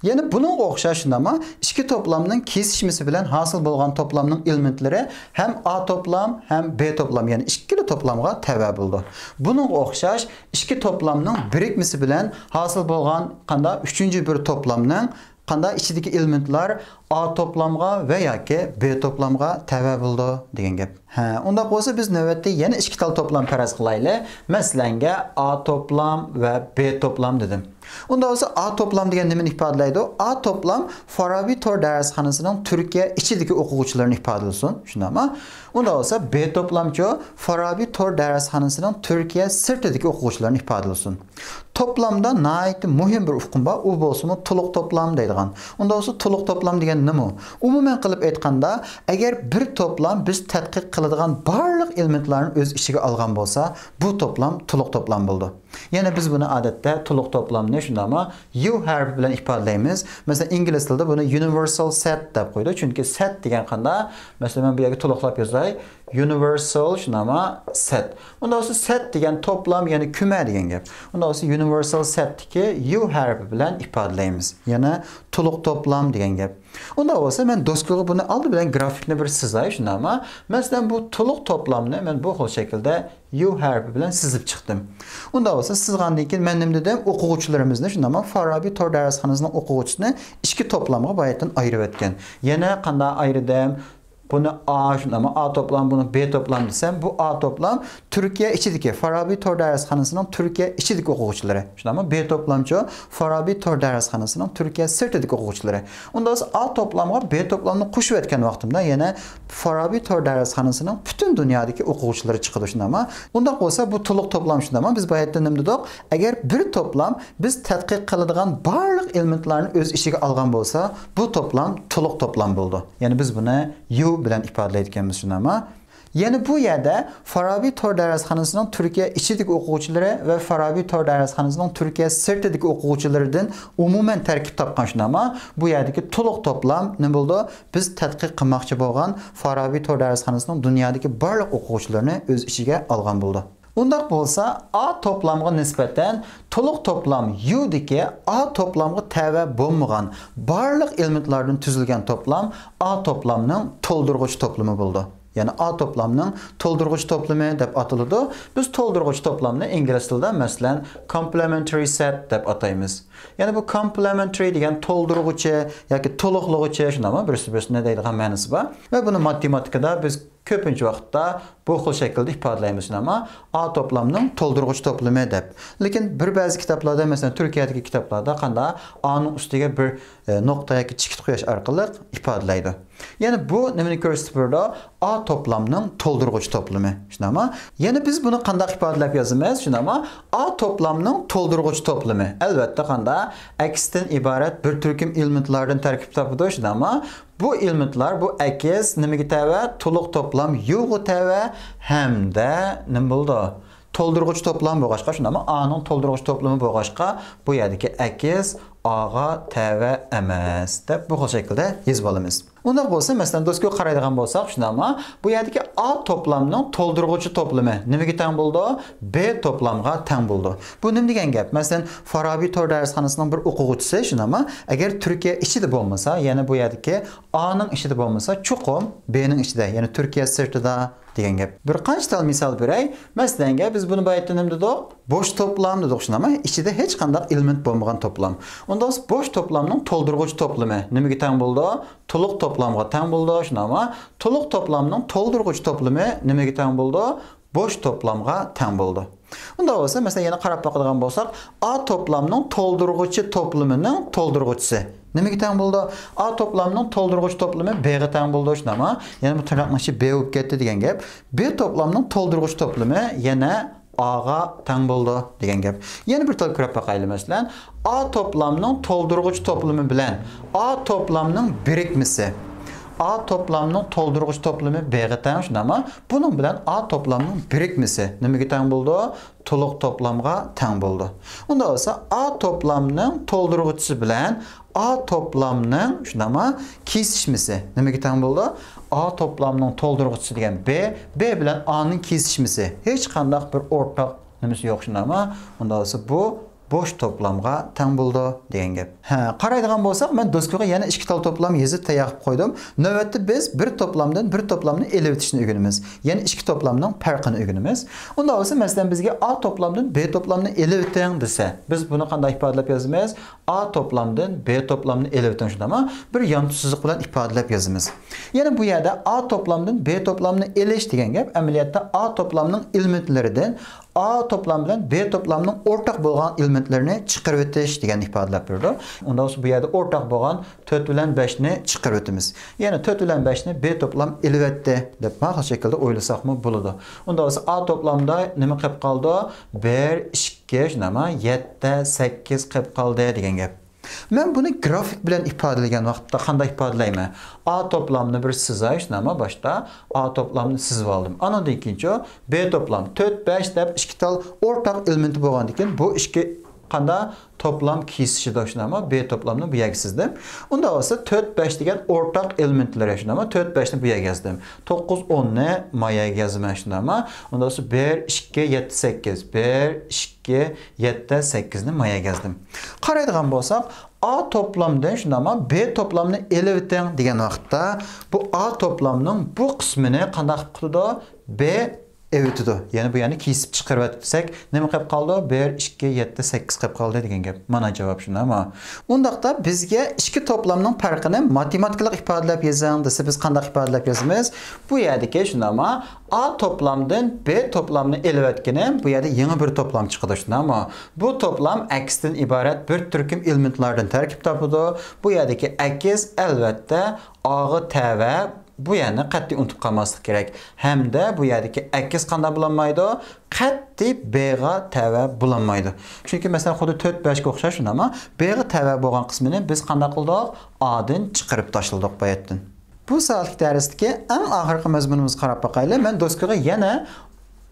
يەنە بۇنىڭغا ئوخشاش شۇنداقمۇ؟ ئىككى توپلامنىڭ كېسىشمىسى بىلەن ھاسىل بولغان توپلامنىڭ ئېلېمېنتلىرى ھەم ئا توپلام ھەم بې توپلام، يەنى ئىككىلا توپلامغا تەۋە بولىدۇ. بۇنىڭغا ئوخشاش ئىككى توپلامنىڭ بىرىكمىسى بىلەن ھاسىل بولغان قانداق ئۈچىنچى بىر توپلامنىڭ قانداق ئىچىدىكى ئېلېمېنتلار ئا توپلامغا ۋە ياكى بې توپلامغا تەۋە بولىدۇ دېگەن گەپ. ھە، ئۇنداق بولسا بىز نۆۋەتتە يەنە ئىككى تال توپلام پەرەز قىلايلى. مەسىلەنگە ئا توپلام ۋە بې توپلام دېدىم. ئۇنداق بولسا ئا توپلام دېگەن نېمىنى ئىپادىلەيدۇ؟ ئا توپلام فارابى تور دەرسخانىسىنىڭ تۈركىيە ئىچىدىكى ئوقۇغۇچىلىرىنى ئىپادىلىسۇن. شۇنداقمۇ؟ ئۇنداق بولسا بې توپلامچۇ فارابى تور دەرسخانىسىنىڭ تۈركىيە سىرتىدىكى ئوقۇغۇچىلىرىنى ئىپادىلىسۇن. توپلامدا ناھايىتى مۇھىم بىر ئۇقۇم بار، ئۇ بولسىمۇ تولۇق توپلام دەيدىغان. ئۇنداق بولسا تولۇق توپلام دېگەن نېمە؟ ئومۇمەن قىلىپ ئېيتقاندا، ئەگەر بىر توپلام بىز تەتقىق قىلىدىغان بارلىق ئېلېمېنتلارنى ئۆز ئىچىگە ئالغان بولسا، بۇ توپلام تولۇق توپلام بولىدۇ. يەنى بىز بۇنى ئادەتتە تولۇق توپلامنى شۇنداقمۇ يۇ ھەرپى بىلەن ئىپادىلەيمىز. مەسىلەن، ئىنگلىز تىلىدا بۇنى يۇنىۋېرسال سەت دەپ قويىدۇ. چۈنكى سەت دېگەن قانداق؟ مەسىلەن، مەن بۇ يەرگە تولۇقلاپ يازاي. يۇنىۋېرسال شۇنداقمۇ سەت. ئۇنداق بولسا سەت دېگەن توپلام، يەنى كۆمە دېگەن گەپ. ئۇنداق بولسا يۇنىۋېرسال سەتتىكى يۇ ھەرپى بىلەن ئىپادىلەيمىز. يەنى تولۇق توپلام دېگەن گەپ. ئۇنداق بولسا مەن دوسكىغا بۇنى ئالدى بىلەن گرافىكنى بىر سىزاي شۇنداقمۇ؟ مەسىلەن، بۇ تولۇق توپلامنى مەن بۇ خىل شەكىلدە يۇ ھەرپى بىلەن سىزىپ چىقتىم. ئۇنداق بولسا سىزغاندىن كېيىن مەن نېمە دېدىم؟ ئوقۇغۇچىلىرىمىزنى شۇنداقمۇ؟ فارابى تور دەرسخانىسىنىڭ ئوقۇغۇچىسىنى ئىككى توپلامغا باياتىن ئايرىۋەتكەن. يەنە قانداق ئايرىدىم؟ بۇنى ئا، شۇنداقمۇ؟ ئا توپلام، بۇنى بې توپلام دېسەم، بۇ ئا توپلام تۈركىيە ئىچىدىكى، فارابى تور دەرسخانىسىنىڭ تۈركىيە ئىچىدىكى ئوقۇغۇچىلىرى. شۇنداقمۇ؟ بې توپلامچۇ؟ فارابى تور دەرسخانىسىنىڭ تۈركىيە سىرتىدىكى ئوقۇغۇچىلىرى. ئۇنداق بولسا ئا توپلامغا بې توپلامنى قوشۇۋەتكەن ۋاقتىمدا يەنە فارابى تور دەرسخانىسىنىڭ پۈتۈن دۇنيادىكى ئوقۇغۇچىلىرى چىقىدۇ، شۇنداقمۇ؟ ئۇنداق بولسا بۇ تولۇق توپلام، شۇنداقمۇ؟ بىز باياتتا نېمە دېدۇق؟ ئەگەر بىر توپلام بىز تەتقىق قىلىدىغان بارلىق ئېلېمېنتلارنى ئۆز ئىچىگە ئالغان بولسا، بۇ توپلام تولۇق توپلام بولىدۇ. يەنى بىز بۇنى يۇ بىلەن ئىپادىلەيدىكەنمىز، شۇنداقمۇ؟ يەنى بۇ يەردە فارابى تور دەرسخانىسىنىڭ تۈركىيە ئىچىدىكى ئوقۇغۇچىلىرى ۋە فارابى تور دەرسخانىسىنىڭ تۈركىيە سىرتىدىكى ئوقۇغۇچىلىرىدىن ئومۇمەن تەركىب تاپقان، شۇنداقمۇ؟ بۇ يەردىكى تولۇق توپلام نېمە بولىدۇ؟ بىز تەتقىق قىلماقچى بولغان فارابى تور دەرسخانىسىنىڭ دۇنيادىكى بارلىق ئوقۇغۇچىلىرىنى ئۆز ئىچىگە ئالغان بولىدۇ. ئۇنداق بولسا، ئا توپلامغا نىسبەتەن تولۇق توپلام يۇدىكى ئا توپلامغا تەۋە بولمىغان بارلىق ئېلېمېنتلاردىن تۈزۈلگەن توپلام ئا توپلامنىڭ تولدۇرغۇچ توپلىمى بولىدۇ. يەنى ئا توپلامنىڭ تولدۇرغۇچ توپلىمى دەپ ئاتىلىدۇ. بىز تولدۇرغۇچ توپلامنى ئىنگلىز تىلىدا، مەسىلەن، complementary set دەپ ئاتايمىز. يەنى بۇ complementary دېگەن تولدۇرغۇچى ياكى تولۇقلىغۇچى، شۇنداقمۇ؟ بىرسى بىرسىنى دەيدىغان مەنىسى بار. ۋە بۇنى ماتېماتىكىدا بىز كۆپىنچە ۋاقىتتا بۇ خىل شەكىلدە ئىپادىلەيمىز، شۇنداقمۇ؟ ئا توپلامنىڭ تولدۇرغۇچ توپلىمى دەپ. لېكىن بىر بەزى كىتابلاردا، مەسىلەن، تۈركىيەدىكى كىتابلاردا قاندا ئانىڭ ئۈستىگە بىر، ئە، نۇقتا ياكى چېكىت قويۇش ئارقىلىق ئىپادىلەيدۇ. يەنى بۇ نېمىنى كۆرسىتىپ بېرىدۇ؟ ئا توپلامنىڭ تولدۇرغۇچ توپلىمى. شۇنداقمۇ؟ يەنى بىز بۇنى قانداق ئىپادىلەپ يازىمىز؟ شۇنداقمۇ؟ ئا توپلامنىڭ تولدۇرغۇچ توپلىمى. ئەلۋەتتە، قاندا ئەكستىن ئىبارەت بىر تۈركۈم ئېلېمېنتلاردىن تەركىب تاپىدۇ. شۇنداقمۇ؟ بۇ ئېلېمېنتلار، بۇ ئەكس نېمىگە تەۋە؟ تولۇق توپلام يۇغا تەۋە ھەمدە نېمە بولىدۇ؟ تولدۇرغۇچ توپلام بولغاچقا، شۇنداقمۇ؟ ئانىڭ تولدۇرغۇچ توپلىمى بولغاچقا، بۇ يەردىكى ئەكس ئاغا تەۋە ئەمەس دەپ بۇ خىل شەكىلدە يېزىپ ئالىمىز. ئۇنداق بولسا، مەسىلەن، دوسكىغا قارايدىغان بولساق، شۇنداقمۇ؟ بۇ يەردىكى ئا توپلامنىڭ تولدۇرغۇچى توپلىمى نېمىگە تەڭ بولىدۇ؟ بې توپلامغا تەڭ بولىدۇ. بۇ نېمە دېگەن گەپ؟ مەسىلەن، فارابى تور دەرسخانىسىنىڭ بىر ئوقۇغۇچىسى، شۇنداقمۇ؟ ئەگەر تۈركىيە ئىچىدە بولمىسا، يەنى بۇ يەردىكى ئانىڭ ئىچىدە بولمىسا، چوقۇم بېنىڭ ئىچىدە، يەنى تۈركىيە سىرتىدا دېگەن گەپ. بىر قانچە تال مىسال بېرەي. مەسىلەنگە، بىز بۇنى بايىتتا نېمە دېدۇق؟ بوش توپلام دېدۇق، شۇنداقمۇ؟ ئىچىدە ھېچقانداق ئېلېمېنت بولمىغان توپلام. ئۇندا بولسا بوش توپلامنىڭ تولدۇرغۇچ توپلىمى نېمىگە تەڭ بولىدۇ؟ تولۇق توپلامغا تەڭ بولىدۇ، شۇنداقمۇ؟ تولۇق توپلامنىڭ تولدۇرغۇچ توپلىمى نېمىگە تەڭ بولىدۇ؟ بوش توپلامغا تەڭ بولىدۇ. ئۇنداق بولسا، مەسىلەن، يەنە قاراپ باقىدىغان بولساق، ئا توپلامنىڭ تولدۇرغۇچى توپلىمىنىڭ تولدۇرغۇچىسى نېمىگە تەڭ بولىدۇ؟ ئا توپلامنىڭ تولدۇرغۇچ توپلىمى بېغا تەڭ بولىدۇ، شۇنداقمۇ؟ يەنى بۇ تىرناقنىڭ ئىچى بې بولۇپ كەتتى دېگەن گەپ. بې توپلامنىڭ تولدۇرغۇچ توپلىمى يەنە ئاغا تەڭ بولىدۇ دېگەن گەپ. يەنە بىر تال كۆرۈپ باقايلى، مەسىلەن، ئا توپلامنىڭ تولدۇرغۇچ توپلىمى بىلەن ئا توپلامنىڭ بىرىكمىسى. ئا توپلامنىڭ تولدۇرغۇچ توپلىمى بېغا تەڭ، شۇنداقمۇ؟ بۇنىڭ بىلەن ئا توپلامنىڭ بىرىكمىسى نېمىگە تەڭ بولىدۇ؟ تولۇق توپلامغا تەڭ بولىدۇ. ئۇنداق بولسا، ئا توپلامنىڭ تولدۇرغۇچىسى بىلەن ئا توپلامنىڭ، شۇنداقمۇ؟ كېسىشمىسى نېمىگە تەڭ بولىدۇ؟ ئا توپلامنىڭ تولدۇرغۇچىسى دېگەن بې، بې بىلەن ئانىڭ كېسىشمىسى ھېچقانداق بىر ئورتاق نېمىسى يوق، شۇنداقمۇ؟ ئۇنداق بولسا، بۇ بوش توپلامغا تەڭ بولىدۇ دېگەن گەپ. ھە، قارايدىغان بولساق، مەن دوسكىغا يەنە ئىككى تال توپلام يېزىپ تەييار قىلىپ قويدۇم. نۆۋەتتە بىز بىر توپلامدىن بىر توپلامنى ئېلىۋېتىشنى ئۆگىنىمىز. يەنى ئىككى توپلامنىڭ پەرقىنى ئۆگىنىمىز. ئۇنداق بولسا، مەسىلەن، بىزگە ئا توپلامدىن بې توپلامنى ئېلىۋېتىڭ دېسە، بىز بۇنى قانداق ئىپادىلەپ يازىمىز؟ ئا توپلامدىن بې توپلامنى ئېلىۋېتىڭ، شۇنداقمۇ؟ بىر يانتۇ سىزىق بىلەن ئىپادىلەپ يازىمىز. يەنە بۇ يەردە ئا توپلامدىن بې توپلامنى ئېلىش دېگەن گەپ، ئەمەلىيەتتە ئا توپلامنىڭ ئېلېمېنتلىرىدىن ئا توپلام بىلەن بې توپلامنىڭ ئورتاق بولغان ئېلېمېنتلىرىنى چىقىرىۋېتىش دېگەننى ئىپادىلەپ بېرىدۇ. ئۇنداق بولسا، بۇ يەردە ئورتاق بولغان تۆت بىلەن بەشنى چىقىرىۋېتىمىز. يەنى تۆت بىلەن بەشنى بې توپلام ئېلىۋەتتى دەپ ماقۇل شەكىلدە ئويلىساقمۇ بولىدۇ. ئۇنداق بولسا، ئا توپلامدا نېمە قېلىپ قالىدۇ؟ بىر، ئىككى، شۇنداقمۇ؟ يەتتە، سەككىز قېلىپ قالدى دېگەن گەپ. مەن بۇنى گرافىك بىلەن ئىپادىلىگەن ۋاقىتتا قانداق ئىپادىلەيمەن؟ ئا توپلامنى بىر سىزاي، شۇنداقمۇ؟ باشتا ئا توپلامنى سىزىۋالدىم. ئانىڭدىن كېيىنچۇ بې توپلام، تۆت، بەش دەپ ئىككى تال ئورتاق ئېلېمېنتى بولغاندىن كېيىن، بۇ ئىككى قاندا توپلام كېسىشىدۇ، شۇنداقمۇ؟ بې توپلامنى بۇ يەرگە سىزدىم. ئۇنداق بولسا، تۆت، بەش دېگەن ئورتاق ئېلېمېنتلىرى، شۇنداقمۇ؟ تۆت، بەشنى بۇ يەرگە يازدىم. توققۇز، ئوننى ما يەرگە يازىمەن، شۇنداقمۇ؟ ئۇنداق بولسا، بىر، ئىككى، يەتتە، سەككىز، بىر، ئىككى، يەتتە، سەككىزنى ما يەرگە يازدىم. قارايدىغان بولساق، ئا توپلامدىن، شۇنداقمۇ؟ بې توپلامنى ئېلىۋېتىڭ دېگەن ۋاقىتتا، بۇ ئا توپلامنىڭ بۇ قىسمىنى قانداق قىلىپ قىلىدۇ؟ بې ئېلىۋېتىدۇ. يەنى بۇ يەرنى كېسىپ چىقىرىۋەتسەك، نېمە قېلىپ قالىدۇ؟ بىر، ئىككى، يەتتە، سەككىز قېلىپ قالدى دېگەن گەپ. مانا جاۋاب، شۇنداقمۇ؟ ئۇنداقتا بىزگە ئىككى توپلامنىڭ پەرقىنى ماتېماتىكىلىق ئىپادىلەپ يېزىڭ دېسە، بىز قانداق ئىپادىلەپ يازىمىز؟ بۇ يەردىكى، شۇنداقمۇ؟ ئا توپلامدىن بې توپلامنى ئېلىۋەتكىنىم، بۇ يەردە يېڭى بىر توپلام چىقىدۇ، شۇنداقمۇ؟ بۇ توپلام ئەكستىن ئىبارەت بىر تۈركۈم ئېلېمېنتلاردىن تەركىب تاپىدۇ. بۇ يەردىكى ئەكس، ئەلۋەتتە، ئاغا تەۋە. بۇ يەرنى قەتئىي ئۇنتۇپ قالماسلىق كېرەك. ھەمدە بۇ يەردىكى ئەكس قانداق بولالمايدۇ؟ قەتئىي بېغا تەۋە بولالمايدۇ. چۈنكى، مەسىلەن، خۇددى تۆت، بەشكە ئوخشاش، شۇنداقمۇ؟ بېغا تەۋە بولغان قىسمىنى بىز قانداق قىلدۇق؟ ئادىن چىقىرىپ تاشلىدۇق بۇ يەردىن. بۇ سائەتلىك دەرستىكى ئەڭ ئاخىرقى مەزمۇنىمىزغا قاراپ باقايلى. مەن دوسكىغا يەنە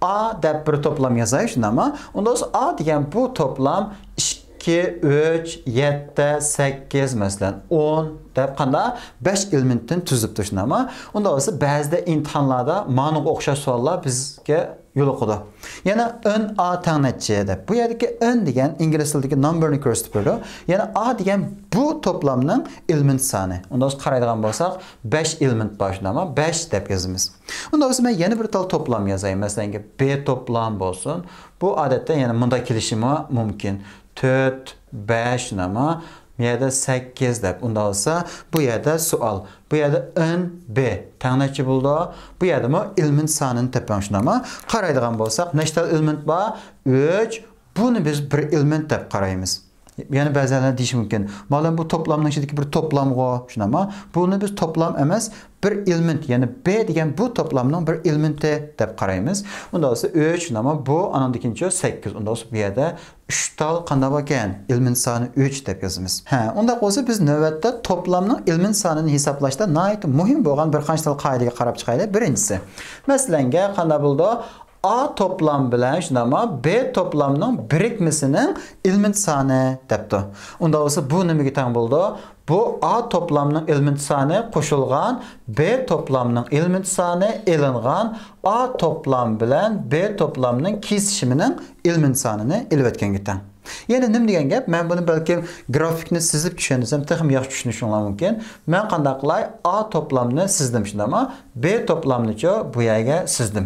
ئا دەپ بىر توپلام يازاي، شۇنداقمۇ؟ ئۇندا بولسا ئا دېگەن بۇ توپلام ئىككى، ئۈچ، يەتتە، سەككىز، مەسىلەن، ئون دەپ قانداق بەش ئېلېمېنتتىن تۈزۈلۈپتۇ، شۇنداقمۇ؟ ئۇندا بولسا بەزىدە ئىمتىھانلاردا مانىڭغا ئوخشاش سوئاللار بىزگە يولۇقىدۇ. يەنە ئون ئا تەڭ نەچچە دەپ. بۇ يەردىكى ئون دېگەن ئىنگلىز تىلىدىكى نامبېرنى كۆرسىتىپ بېرىدۇ. يەنە ئا دېگەن بۇ توپلامنىڭ ئېلېمېنت سانى. ئۇنداق بولسا قارايدىغان بولساق، بەش ئېلېمېنت بار، شۇنداقمۇ؟ بەش دەپ يازىمىز. ئۇنداق بولسا مەن يەنە بىر تال توپلام يازاي. مەسىلەن، ب توپلام بولسۇن. بۇ ئادەتتە يەنە مۇنداق كېلىشىمۇ مۇمكىن. تۆت، بەش، شۇنداقمۇ؟ بۇ يەردە سەككىز دەپ. ئۇنداق بولسا، بۇ يەردە سوئال. بۇ يەردە ئون ب تەڭ نەچچە بولىدۇ؟ بۇ يەردىمۇ ئېلېمېنت سانىنى تېپىڭ، شۇنداقمۇ؟ قارايدىغان بولساق، نەچچە تال ئېلېمېنت بار؟ ئۈچ. بۇنى بىز بىر ئېلېمېنت دەپ قارايمىز. يەنە بەزىلەر دېيىشى مۇمكىن، مۇئەللىم، بۇ توپلامنىڭ ئىچىدىكى بىر توپلامغۇ، شۇنداقمۇ؟ بۇنى بىز توپلام ئەمەس، بىر ئېلېمېنت، يەنى ب دېگەن بۇ توپلامنىڭ بىر ئېلېمېنتى دەپ قارايمىز. ئۇنداق بولسا ئۈچ، شۇنداقمۇ؟ بۇ ئانىڭدىكىنچى سەككىز. ئۇنداق بولسا بۇ يەردە ئۈچ تال قانداق باركەن؟ ئېلېمېنت سانى ئۈچ دەپ يازىمىز. ھە، ئۇنداق بولسا بىز نۆۋەتتە توپلامنىڭ ئېلېمېنت سانىنى ھېسابلاشتا ناھايىتى مۇھىم بولغان بىر قانچە تال قائىدىگە قاراپ چىقايلى. بىرىنچىسى، مەسىلەنگە قانداق بولىدۇ؟ ئا توپلام بىلەن، شۇنداقمۇ؟ ب توپلامنىڭ بىرىكمىسىنىڭ ئېلېمېنت سانى دەپتۇ. ئۇنداق بولسا بۇ نېمىگە تەڭ بولىدۇ؟ بۇ ئا توپلامنىڭ ئېلېمېنت سانى قوشۇلغان ب توپلامنىڭ ئېلېمېنت سانى ئېلىنغان ئا توپلام بىلەن ب توپلامنىڭ كېسىشىمىنىڭ ئېلېمېنت سانىنى ئېلىۋەتكەنگە تەڭ. يەنى نېمە دېگەن گەپ؟ مەن بۇنى بەلكىم گرافىكنى سىزىپ چۈشەنسەم تېخىمۇ ياخشى چۈشىنىشىڭلار مۇمكىن. مەن قانداق قىلاي؟ ئا توپلامنى سىزدىم، شۇنداقمۇ؟ ب توپلامنىچۇ بۇ يەرگە سىزدىم.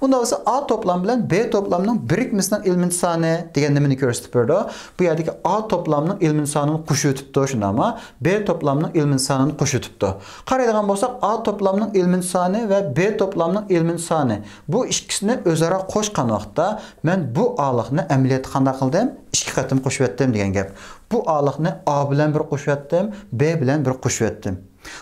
ئۇنداق بولسا ئا توپلام بىلەن ب توپلامنىڭ بىرىكمىسىنىڭ ئېلېمېنت سانى دېگەن نېمىنى كۆرسىتىپ بېرىدۇ؟ بۇ يەردىكى ئا توپلامنىڭ ئېلېمېنت سانىنى قوشۇۋېتىپتۇ، شۇنداقمۇ؟ ب توپلامنىڭ ئېلېمېنت سانىنى قوشۇۋېتىپتۇ. قارايدىغان بولساق، ئا توپلامنىڭ ئېلېمېنت سانى ۋە ب توپلامنىڭ ئېلېمېنت سانى، بۇ ئىككىسىنى ئۆزئارا قوشقان ۋاقىتتا مەن بۇ ئارىلىقنى ئەمەلىيەتتە قانداق قىلدىم؟ ئىككى قېتىم قوشۇۋەتتىم دېگەن گەپ. بۇ ئارىلىقنى ئا بىلەن بىر قوشۇۋەتتىم، ب بىلەن بىر قوشۇۋەتتىم.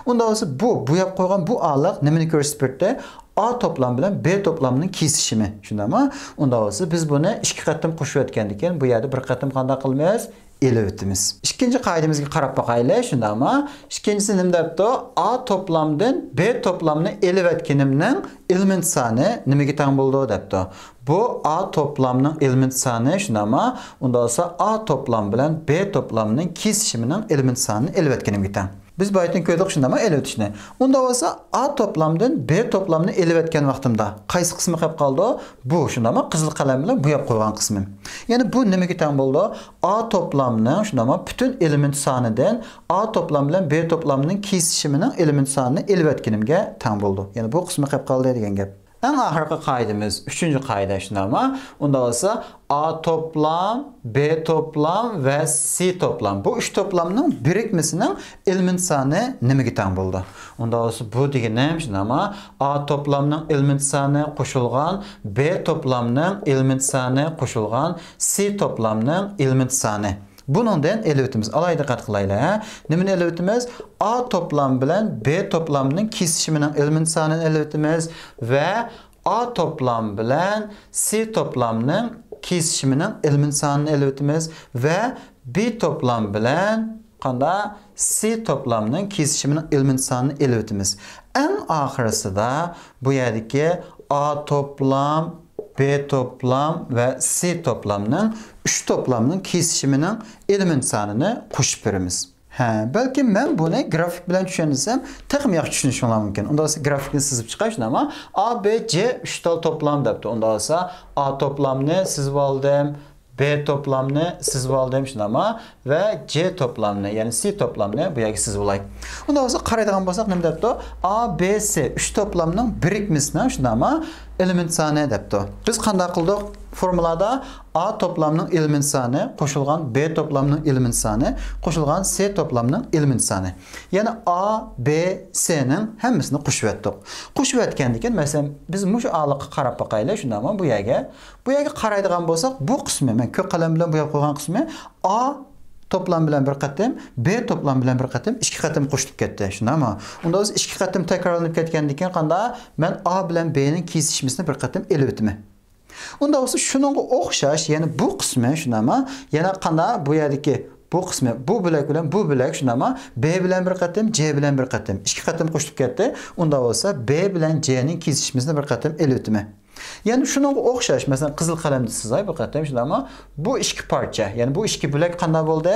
ئۇنداق بولسا بۇ بوياپ قويغان بۇ ئارىلىق نېمىنى كۆرسىتىپ بېرىدۇ؟ ئا توپلام بىلەن ب توپلامنىڭ كېسىشىمى، شۇنداقمۇ؟ ئۇنداق بولسا بىز بۇنى ئىككى قېتىم قوشۇۋەتكەندىن كېيىن بۇ يەردە بىر قېتىم قانداق قىلىمىز؟ ئېلىۋېتىمىز. ئىككىنچى قائىدىمىزگە قاراپ باقايلى، شۇنداقمۇ؟ ئىككىنچىسى نېمە دەپتۇ؟ ئا توپلامدىن ب توپلامنى ئېلىۋەتكىنىمنىڭ ئېلېمېنت سانى نېمىگە تەڭ بولىدۇ دەپتۇ. بۇ ئا توپلامنىڭ ئېلېمېنت سانى، شۇنداقمۇ؟ ئۇنداق بولسا ئا توپلام بىلەن ب توپلامنىڭ كېسىشىمىنىڭ ئېلېمېنت سانىنى ئېلىۋەتكىنىمگە تەڭ. بىز بايىتىن كۆردۇق، شۇنداقمۇ؟ ئېلىۋېتىشنى. ئۇنداق بولسا ئا توپلامدىن ب توپلامنى ئېلىۋەتكەن ۋاقتىمدا قايسى قىسمى قېلىپ قالىدۇ؟ بۇ، شۇنداقمۇ؟ قىزىل قەلەم بىلەن بوياپ قويغان قىسمى. يەنى بۇ نېمىگە تەڭ بولىدۇ؟ ئا توپلامنىڭ، شۇنداقمۇ؟ پۈتۈن ئېلېمېنت سانىدىن ئا توپلام بىلەن ب توپلامنىڭ كېسىشىمىنىڭ ئېلېمېنت سانىنى ئېلىۋەتكىنىمگە تەڭ بولىدۇ. يەنى بۇ قىسمى قېلىپ قالدى دېگەن گەپ. ئەڭ ئاخىرقى قائىدىمىز، ئۈچىنچى قائىدە، شۇنداقمۇ؟ ئۇنداق بولسا ئا توپلام، ب توپلام ۋە سى توپلام، بۇ ئۈچ توپلامنىڭ بىرىكمىسىنىڭ ئېلېمېنت سانى نېمىگە تەڭ بولىدۇ؟ ئۇنداق بولسا بۇ دېگىنىم، شۇنداقمۇ؟ ئا توپلامنىڭ ئېلېمېنت سانى قوشۇلغان ب توپلامنىڭ ئېلېمېنت سانى قوشۇلغان سى توپلامنىڭ ئېلېمېنت سانى. بۇنىڭدىن ئېلىۋېتىمىز. ئالاھىدە دىققەت قىلايلى، ھە؟ نېمىنى ئېلىۋېتىمىز؟ ئا توپلام بىلەن ب توپلامنىڭ كېسىشىمىنىڭ ئېلېمېنت سانىنى ئېلىۋېتىمىز ۋە ئا توپلام بىلەن سى توپلامنىڭ كېسىشىمىنىڭ ئېلېمېنت سانىنى ئېلىۋېتىمىز ۋە ب توپلام بىلەن قانداق؟ سى توپلامنىڭ كېسىشىمىنىڭ ئېلېمېنت سانىنى ئېلىۋېتىمىز. ئەڭ ئاخىرسىدا بۇ يەردىكى ئا توپلام، ب توپلام ۋە سى توپلامنىڭ، ئۈچ توپلامنىڭ كېسىشىمىنىڭ ئېلېمېنت سانىنى قوشۇپ بېرىمىز. ھە، بەلكىم مەن بۇنى گرافىك بىلەن چۈشەنسەم، تېخىمۇ ياخشى چۈشىنىشىڭلار مۇمكىن. ئۇنداق بولسا گرافىكنى سىزىپ چىقاي، شۇنداقمۇ؟ ئا، ب، ج ئۈچ تال توپلام دەپتۇ. ئۇنداق بولسا ئا توپلامنى سىزىۋالدىم، ب توپلامنى سىزىۋالدىم، شۇنداقمۇ؟ ۋە ج توپلامنى، يەنى سى توپلامنى بۇ يەرگە سىزىۋالاي. ئۇنداق بولسا قارايدىغان بولساق نېمە دەپتۇ؟ ئا، ب، سى ئۈچ توپلامنىڭ بىرىكمىسىنىڭ، شۇنداقمۇ؟ ئېلېمېنت سانى دەپتۇ. بىز قانداق قىلدۇق؟ فورمۇلادا ئا توپلامنىڭ ئېلېمېنت سانى قوشۇلغان ب توپلامنىڭ ئېلېمېنت سانى قوشۇلغان سى توپلامنىڭ ئېلېمېنت سانى. يەنى ئا، ب، سىنىڭ ھەممىسىنى قوشۇۋەتتۇق. قوشۇۋەتكەندىن كېيىن، مەسىلەن، بىز مۇشۇ ئارىلىققا قاراپ باقايلى، شۇنداقمۇ؟ بۇ يەرگە، بۇ يەرگە قارايدىغان بولساق، بۇ قىسمى، مەن كۆك قەلەم بىلەن بوياپ قويغان قىسمى، ئا توپلام بىلەن بىر قېتىم، ب توپلام بىلەن بىر قېتىم، ئىككى قېتىم قوشۇلۇپ كەتتى، شۇنداقمۇ؟ ئۇندا بولسا ئىككى قېتىم تەكرارلىنىپ كەتكەندىن كېيىن قانداق؟ مەن ئا بىلەن بنىڭ كېسىشمىسىنى بىر قېتىم ئېلىۋېتىمەن. ئۇندا بولسا شۇنىڭغا ئوخشاش، يەنى بۇ قىسمى، شۇنداقمۇ؟ يەنە قانداق؟ بۇ يەردىكى بۇ قىسمى، بۇ بۆلەك بىلەن بۇ بۆلەك، شۇنداقمۇ؟ ب بىلەن بىر قېتىم، ج بىلەن بىر قېتىم، ئىككى قېتىم قوشۇلۇپ كەتتى. ئۇندا بولسا ب بىلەن ج نىڭ كېسىشمىسىنى بىر قېتىم ئېلىۋېتىمەن. يەنى شۇنىڭغا ئوخشاش، مەسىلەن، قىزىل قەلەمدە سىزاي بىر قېتىم، شۇنداقمۇ؟ بۇ ئىككى پارچە، يەنى بۇ ئىككى بۆلەك قانداق بولدى؟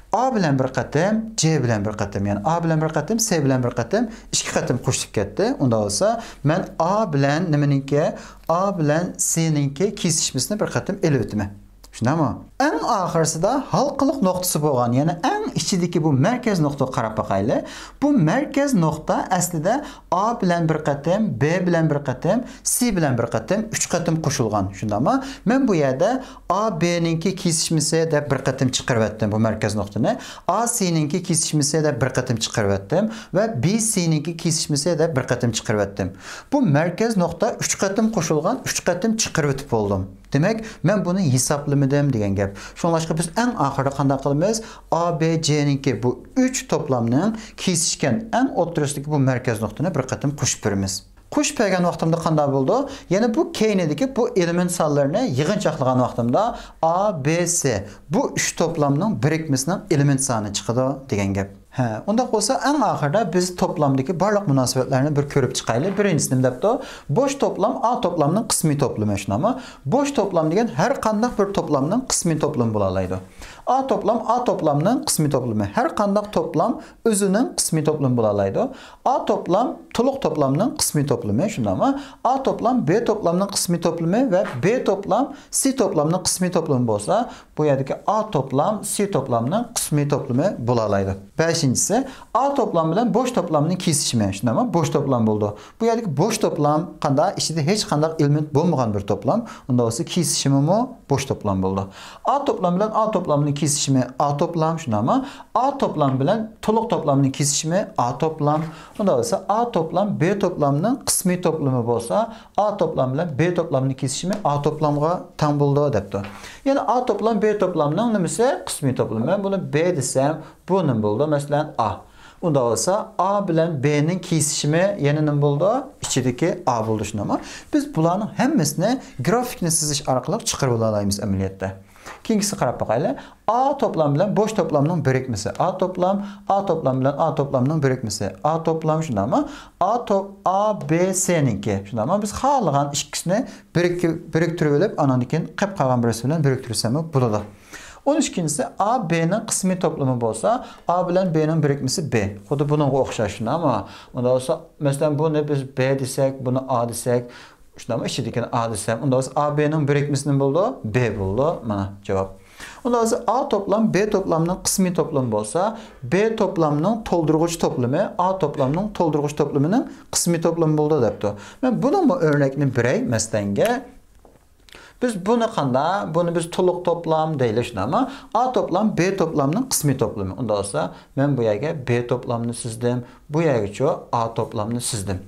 A بىلەن بىر قېتىم، C بىلەن بىر قېتىم، يەنى A بىلەن بىر قېتىم، C بىلەن بىر قېتىم، ئىككى قېتىم قوشۇلۇپ كەتتى. ئۇنداق بولسا، مەن A بىلەن نېمىنىڭكى، A بىلەن C نىڭكى كېسىشمىسىنى بىر قېتىم ئېلىۋېتىمەن. شۇنداقمۇ؟ ئەڭ ئاخىرسىدا ھالقىلىق نۇقتىسى بولغان، يەنى ئەڭ ئىچىدىكى بۇ مەركەز نۇقتىغا قاراپ باقايلى. بۇ مەركەز نۇقتا ئەسلىدە A بىلەن بىر قېتىم، B بىلەن بىر قېتىم، C بىلەن بىر قېتىم، ئۈچ قېتىم قوشۇلغان. شۇنداقمۇ؟ مەن بۇ يەردە A، B نىڭكى كېسىشمىسى دەپ بىر قېتىم چىقىرىۋەتتىم بۇ مەركەز نۇقتىنى. A، C نىڭكى كېسىشمىسى دەپ بىر قېتىم چىقىرىۋەتتىم ۋە B، C نىڭكى كېسىشمىسى دەپ بىر قېتىم چىقىرىۋەتتىم. بۇ مەركەز نۇقتا ئۈچ قېتىم قوشۇلغان، ئۈچ قېتىم چىقىرىۋېتىپ بولدۇم. دېمەك، مەن بۇنى ھېسابلىمىدىم دېگەن گەپ. شۇڭلاشقا بىز ئەڭ ئاخىرىدا قانداق قىلىمىز؟ A، B، C نىڭكى بۇ ئۈچ توپلامنىڭ كېسىشكەن ئەڭ ئوتتۇرىسىدىكى بۇ مەركەز نۇقتىنى بىر قېتىم قوشۇپ بېرىمىز. قوشۇپ بەرگەن ۋاقتىمدا قانداق بولىدۇ؟ يەنە بۇ كەينىدىكى بۇ ئېلېمېنت سانلىرىنى يىغىنچاقلىغان ۋاقتىمدا A، B، C بۇ ئۈچ توپلامنىڭ بىرىكمىسىنىڭ ئېلېمېنت سانى چىقىدۇ دېگەن گەپ. ھە، ئۇنداق بولسا ئەڭ ئاخىرىدا بىز توپلامدىكى بارلىق مۇناسىۋەتلەرنى بىر كۆرۈپ چىقايلى. بىرىنچىسى نېمە دەپتۇ؟ بوش توپلام A توپلامنىڭ قىسمىي توپلىمى، شۇنداقمۇ؟ بوش توپلام دېگەن ھەر قانداق بىر توپلامنىڭ قىسمىي توپلىمى بولالايدۇ. A توپلام A توپلامنىڭ قىسمىي توپلىمى. ھەر قانداق توپلام ئۆزىنىڭ قىسمىي توپلىمى بولالايدۇ. A توپلام تولۇق توپلامنىڭ قىسمىي توپلىمى، شۇنداقمۇ؟ A توپلام B توپلامنىڭ قىسمىي توپلىمى ۋە B توپلام C توپلامنىڭ قىسمىي توپلىمى بولسا، بۇ يەردىكى A توپلام C توپلامنىڭ قىسمىي توپلىمى بولالايدۇ. بەشىنچىسى، A توپلام بىلەن بوش توپلامنىڭ كېسىشىمى، شۇنداقمۇ؟ بوش توپلام بولىدۇ. بۇ يەردىكى بوش توپلام قانداق؟ ئىچىدە ھېچ قانداق ئېلېمېنت بولمىغان بىر توپلام. ئۇنداق بولسا كېسىشىمىمۇ بوش توپلام بولىدۇ. A توپلام بىلەن A توپلامنىڭ كېسىشىمى A توپلام، شۇنداقمۇ؟ A توپلام بىلەن تولۇق توپلامنىڭ كېسىشىمى A توپلام. ئۇنداق بولسا A توپلام B توپلامنىڭ قىسمىي توپلىمى بولسا، A توپلام بىلەن B توپلامنىڭ كېسىشىمى A توپلامغا تەڭ بولىدۇ دەپتۇ. يەنى A توپلام B توپلامنىڭ نېمىسى؟ قىسمىي توپلىمى. مەن بۇنى B دېسەم، بۇ نېمە بولىدۇ؟ مەسىلەن، A. ئۇنداق بولسا A بىلەن B نىڭ كېسىشىمى يەنە نېمە بولىدۇ؟ ئىچىدىكى A بولىدۇ، شۇنداقمۇ؟ بىز بۇلارنىڭ ھەممىسىنى گرافىكنى سىزىش ئارقىلىق چىقىرىپ ئالالايمىز ئەمەلىيەتتە. كېيىنكىسىگە قاراپ باقايلى. A توپلام بىلەن بوش توپلامنىڭ بىرىكمىسى A توپلام، A توپلام بىلەن A توپلامنىڭ بىرىكمىسى A توپلام، شۇنداقمۇ؟ A توپ، A، B، C نىڭكى، شۇنداقمۇ؟ بىز خالىغان ئىككىسىنى بىرىك-، بىرىكتۈرۈپ ئېلىپ، ئانان كېيىن قېپ قالغان بىرسى بىلەن بىرىكتۈرسەممۇ بولىدۇ. ئون ئىككىنچىسى، A، B نىڭ قىسمىي توپلىمى بولسا، A بىلەن B نىڭ بىرىكمىسى B. خۇددى بۇنىڭغا ئوخشاش، شۇنداقمۇ؟ ئۇنداق بولسا، مەسىلەن، بۇنى بىز B دېسەك، بۇنى A دېسەك، شۇنداقمۇ؟ ئىچىدىكىنى A دېسەم، ئۇنداق بولسا A، B نىڭ بىرىكمىسى نېمە بولىدۇ؟ B بولىدۇ. مانا جاۋاب. ئۇنداق بولسا A توپلام B توپلامنىڭ قىسمىي توپلىمى بولسا، B توپلامنىڭ تولدۇرغۇچ توپلىمى A توپلامنىڭ تولدۇرغۇچ توپلىمىنىڭ قىسمىي توپلىمى بولىدۇ دەپتۇ. مەن بۇنىڭمۇ ئۆرنەكنى بېرەي، مەسىلەنگە. بىز بۇنى قانداق؟ بۇنى بىز تولۇق توپلام دەيلى، شۇنداقمۇ؟ A توپلام B توپلامنىڭ قىسمىي توپلىمى. ئۇنداق بولسا، مەن بۇ يەرگە B توپلامنى سىزدىم، بۇ يەرگىچۇ A توپلامنى سىزدىم.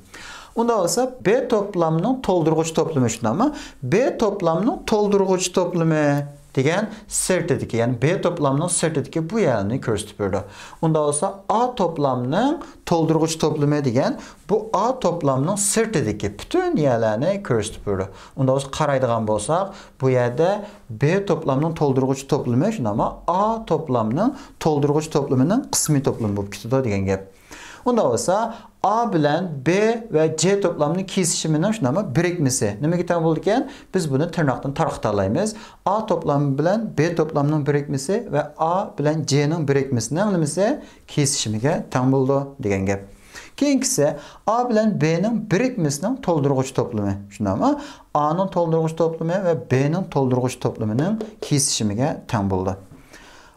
ئۇنداق بولسا، B توپلامنىڭ تولدۇرغۇچ توپلىمى، شۇنداقمۇ؟ B توپلامنىڭ تولدۇرغۇچ توپلىمى دېگەن سىرتىدىكى، يەنى B توپلامنىڭ سىرتىدىكى بۇ يەرنى كۆرسىتىپ بېرىدۇ. ئۇنداق بولسا، A توپلامنىڭ تولدۇرغۇچ توپلىمى دېگەن بۇ A توپلامنىڭ سىرتىدىكى پۈتۈن يەرلەرنى كۆرسىتىپ بېرىدۇ. ئۇنداق بولسا، قارايدىغان بولساق، بۇ يەردە B توپلامنىڭ تولدۇرغۇچ توپلىمى، شۇنداقمۇ؟ A توپلامنىڭ تولدۇرغۇچ توپلىمىنىڭ قىسمىي توپلىمى بولۇپ كېتىدۇ دېگەن گەپ. ئۇنداق بولسا، A بىلەن B ۋە C توپلامنىڭ كېسىشىمىنىڭ، شۇنداقمۇ، بىرىكمىسى نېمىگە تەڭ بولىدىكەن؟ بىز بۇنى تىرناقتىن تارقىتالايمىز. A توپلام بىلەن B توپلامنىڭ بىرىكمىسى ۋە A بىلەن C نىڭ بىرىكمىسىنىڭ نېمىسى؟ كېسىشىمىگە تەڭ بولىدۇ دېگەن گەپ. كېيىنكىسى، A بىلەن B نىڭ بىرىكمىسىنىڭ تولدۇرغۇچ توپلىمى. شۇنداقمۇ؟ A نىڭ تولدۇرغۇچ توپلىمى ۋە B نىڭ تولدۇرغۇچ توپلىمىنىڭ كېسىشىمىگە تەڭ بولىدۇ.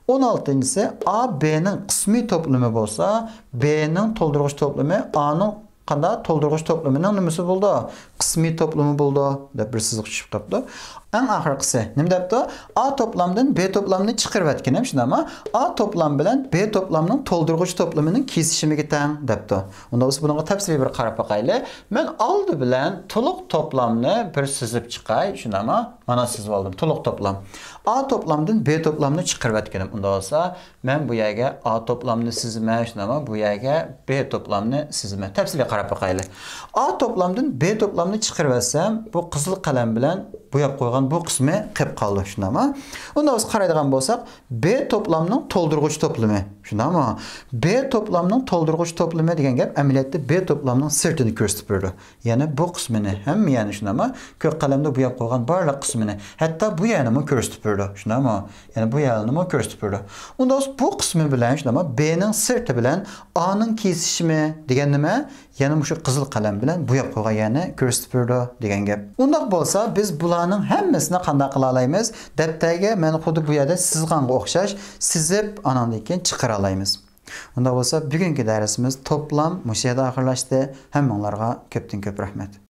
ئون ئالتىنچىسى، A B نىڭ قىسمىي توپلىمى بولسا، B نىڭ تولدۇرغۇچ توپلىمى A نىڭ قانداق؟ تولدۇرغۇچ توپلىمىنىڭ نېمىسى بولىدۇ؟ قىسمىي توپلىمى بولىدۇ، دەپ بىر سىزىق چۈشۈپ قاپتۇ. ئەڭ ئاخىرقىسى نېمە دەپتۇ؟ A توپلامدىن B توپلامنى چىقىرىۋەتكىنىم، شۇنداقمۇ؟ A توپلام بىلەن B توپلامنىڭ تولدۇرغۇچ توپلىمىنىڭ كېسىشىمىگە تەڭ دەپتۇ. ئۇنداق بولسا بۇنىڭغا تەپسىلىي بىر قاراپ باقايلى. مەن ئالدى بىلەن تولۇق توپلامنى بىر سىزىپ چىقاي، شۇنداقمۇ؟ مانا سىزىپ ئالدىم، تولۇق توپلام. A توپلامدىن B توپلامنى چىقىرىۋەتكىنىم. ئۇنداق بولسا، مەن بۇ يەرگە A توپلامنى سىزىمەن، شۇنداقمۇ؟ بۇ يەرگە B توپلامنى سىزىمەن. تەپسىلىي قاراپ باقايلى. A توپلامدىن B توپلامنى چىقىرىۋەتسەم، بۇ قىزىل قەلەم بىلەن بوياپ قويغان بۇ قىسمى قېلىپ قالىدۇ، شۇنداقمۇ؟ ئۇنداق بولسا قارايدىغان بولساق، ب توپلامنىڭ تولدۇرغۇچ توپلىمى، شۇنداقمۇ؟ ب توپلامنىڭ تولدۇرغۇچ توپلىمى دېگەن گەپ ئەمەلىيەتتە ب توپلامنىڭ سىرتىنى كۆرسىتىپ بېرىدۇ. يەنى بۇ قىسمىنى، ھەممە يەرنى، شۇنداقمۇ؟ كۆك قەلەمدە بوياپ قويغان بارلىق قىسمىنى، ھەتتا بۇ يەرنىمۇ كۆرسىتىپ بېرىدۇ، شۇنداقمۇ؟ يەنى بۇ يەرنىمۇ كۆرسىتىپ بېرىدۇ. ئۇنداق بولسا بۇ قىسمى بىلەن، شۇنداقمۇ؟ ب نىڭ سىرتى بىلەن ئا نىڭ كېسىشىمى دېگەن نېمە؟ يەنە مۇشۇ قىزىل قەلەم بىلەن بوياپ قويغان يەرنى كۆرسىتىپ بېرىدۇ دېگەن گەپ. ئۇنداق بولسا، بىز بۇلارنىڭ ھەممىسىنى قانداق قىلالايمىز؟ دەپتەرگە مەن خۇددى بۇ يەردە سىزغانغا ئوخشاش سىزىپ، ئاناندىن كېيىن چىقىرالايمىز. ئۇنداق بولسا، بۈگۈنكى دەرسىمىز توپلام مۇشۇ يەردە ئاخىرلاشتى. ھەممىڭلارغا كۆپتىن كۆپ رەھمەت.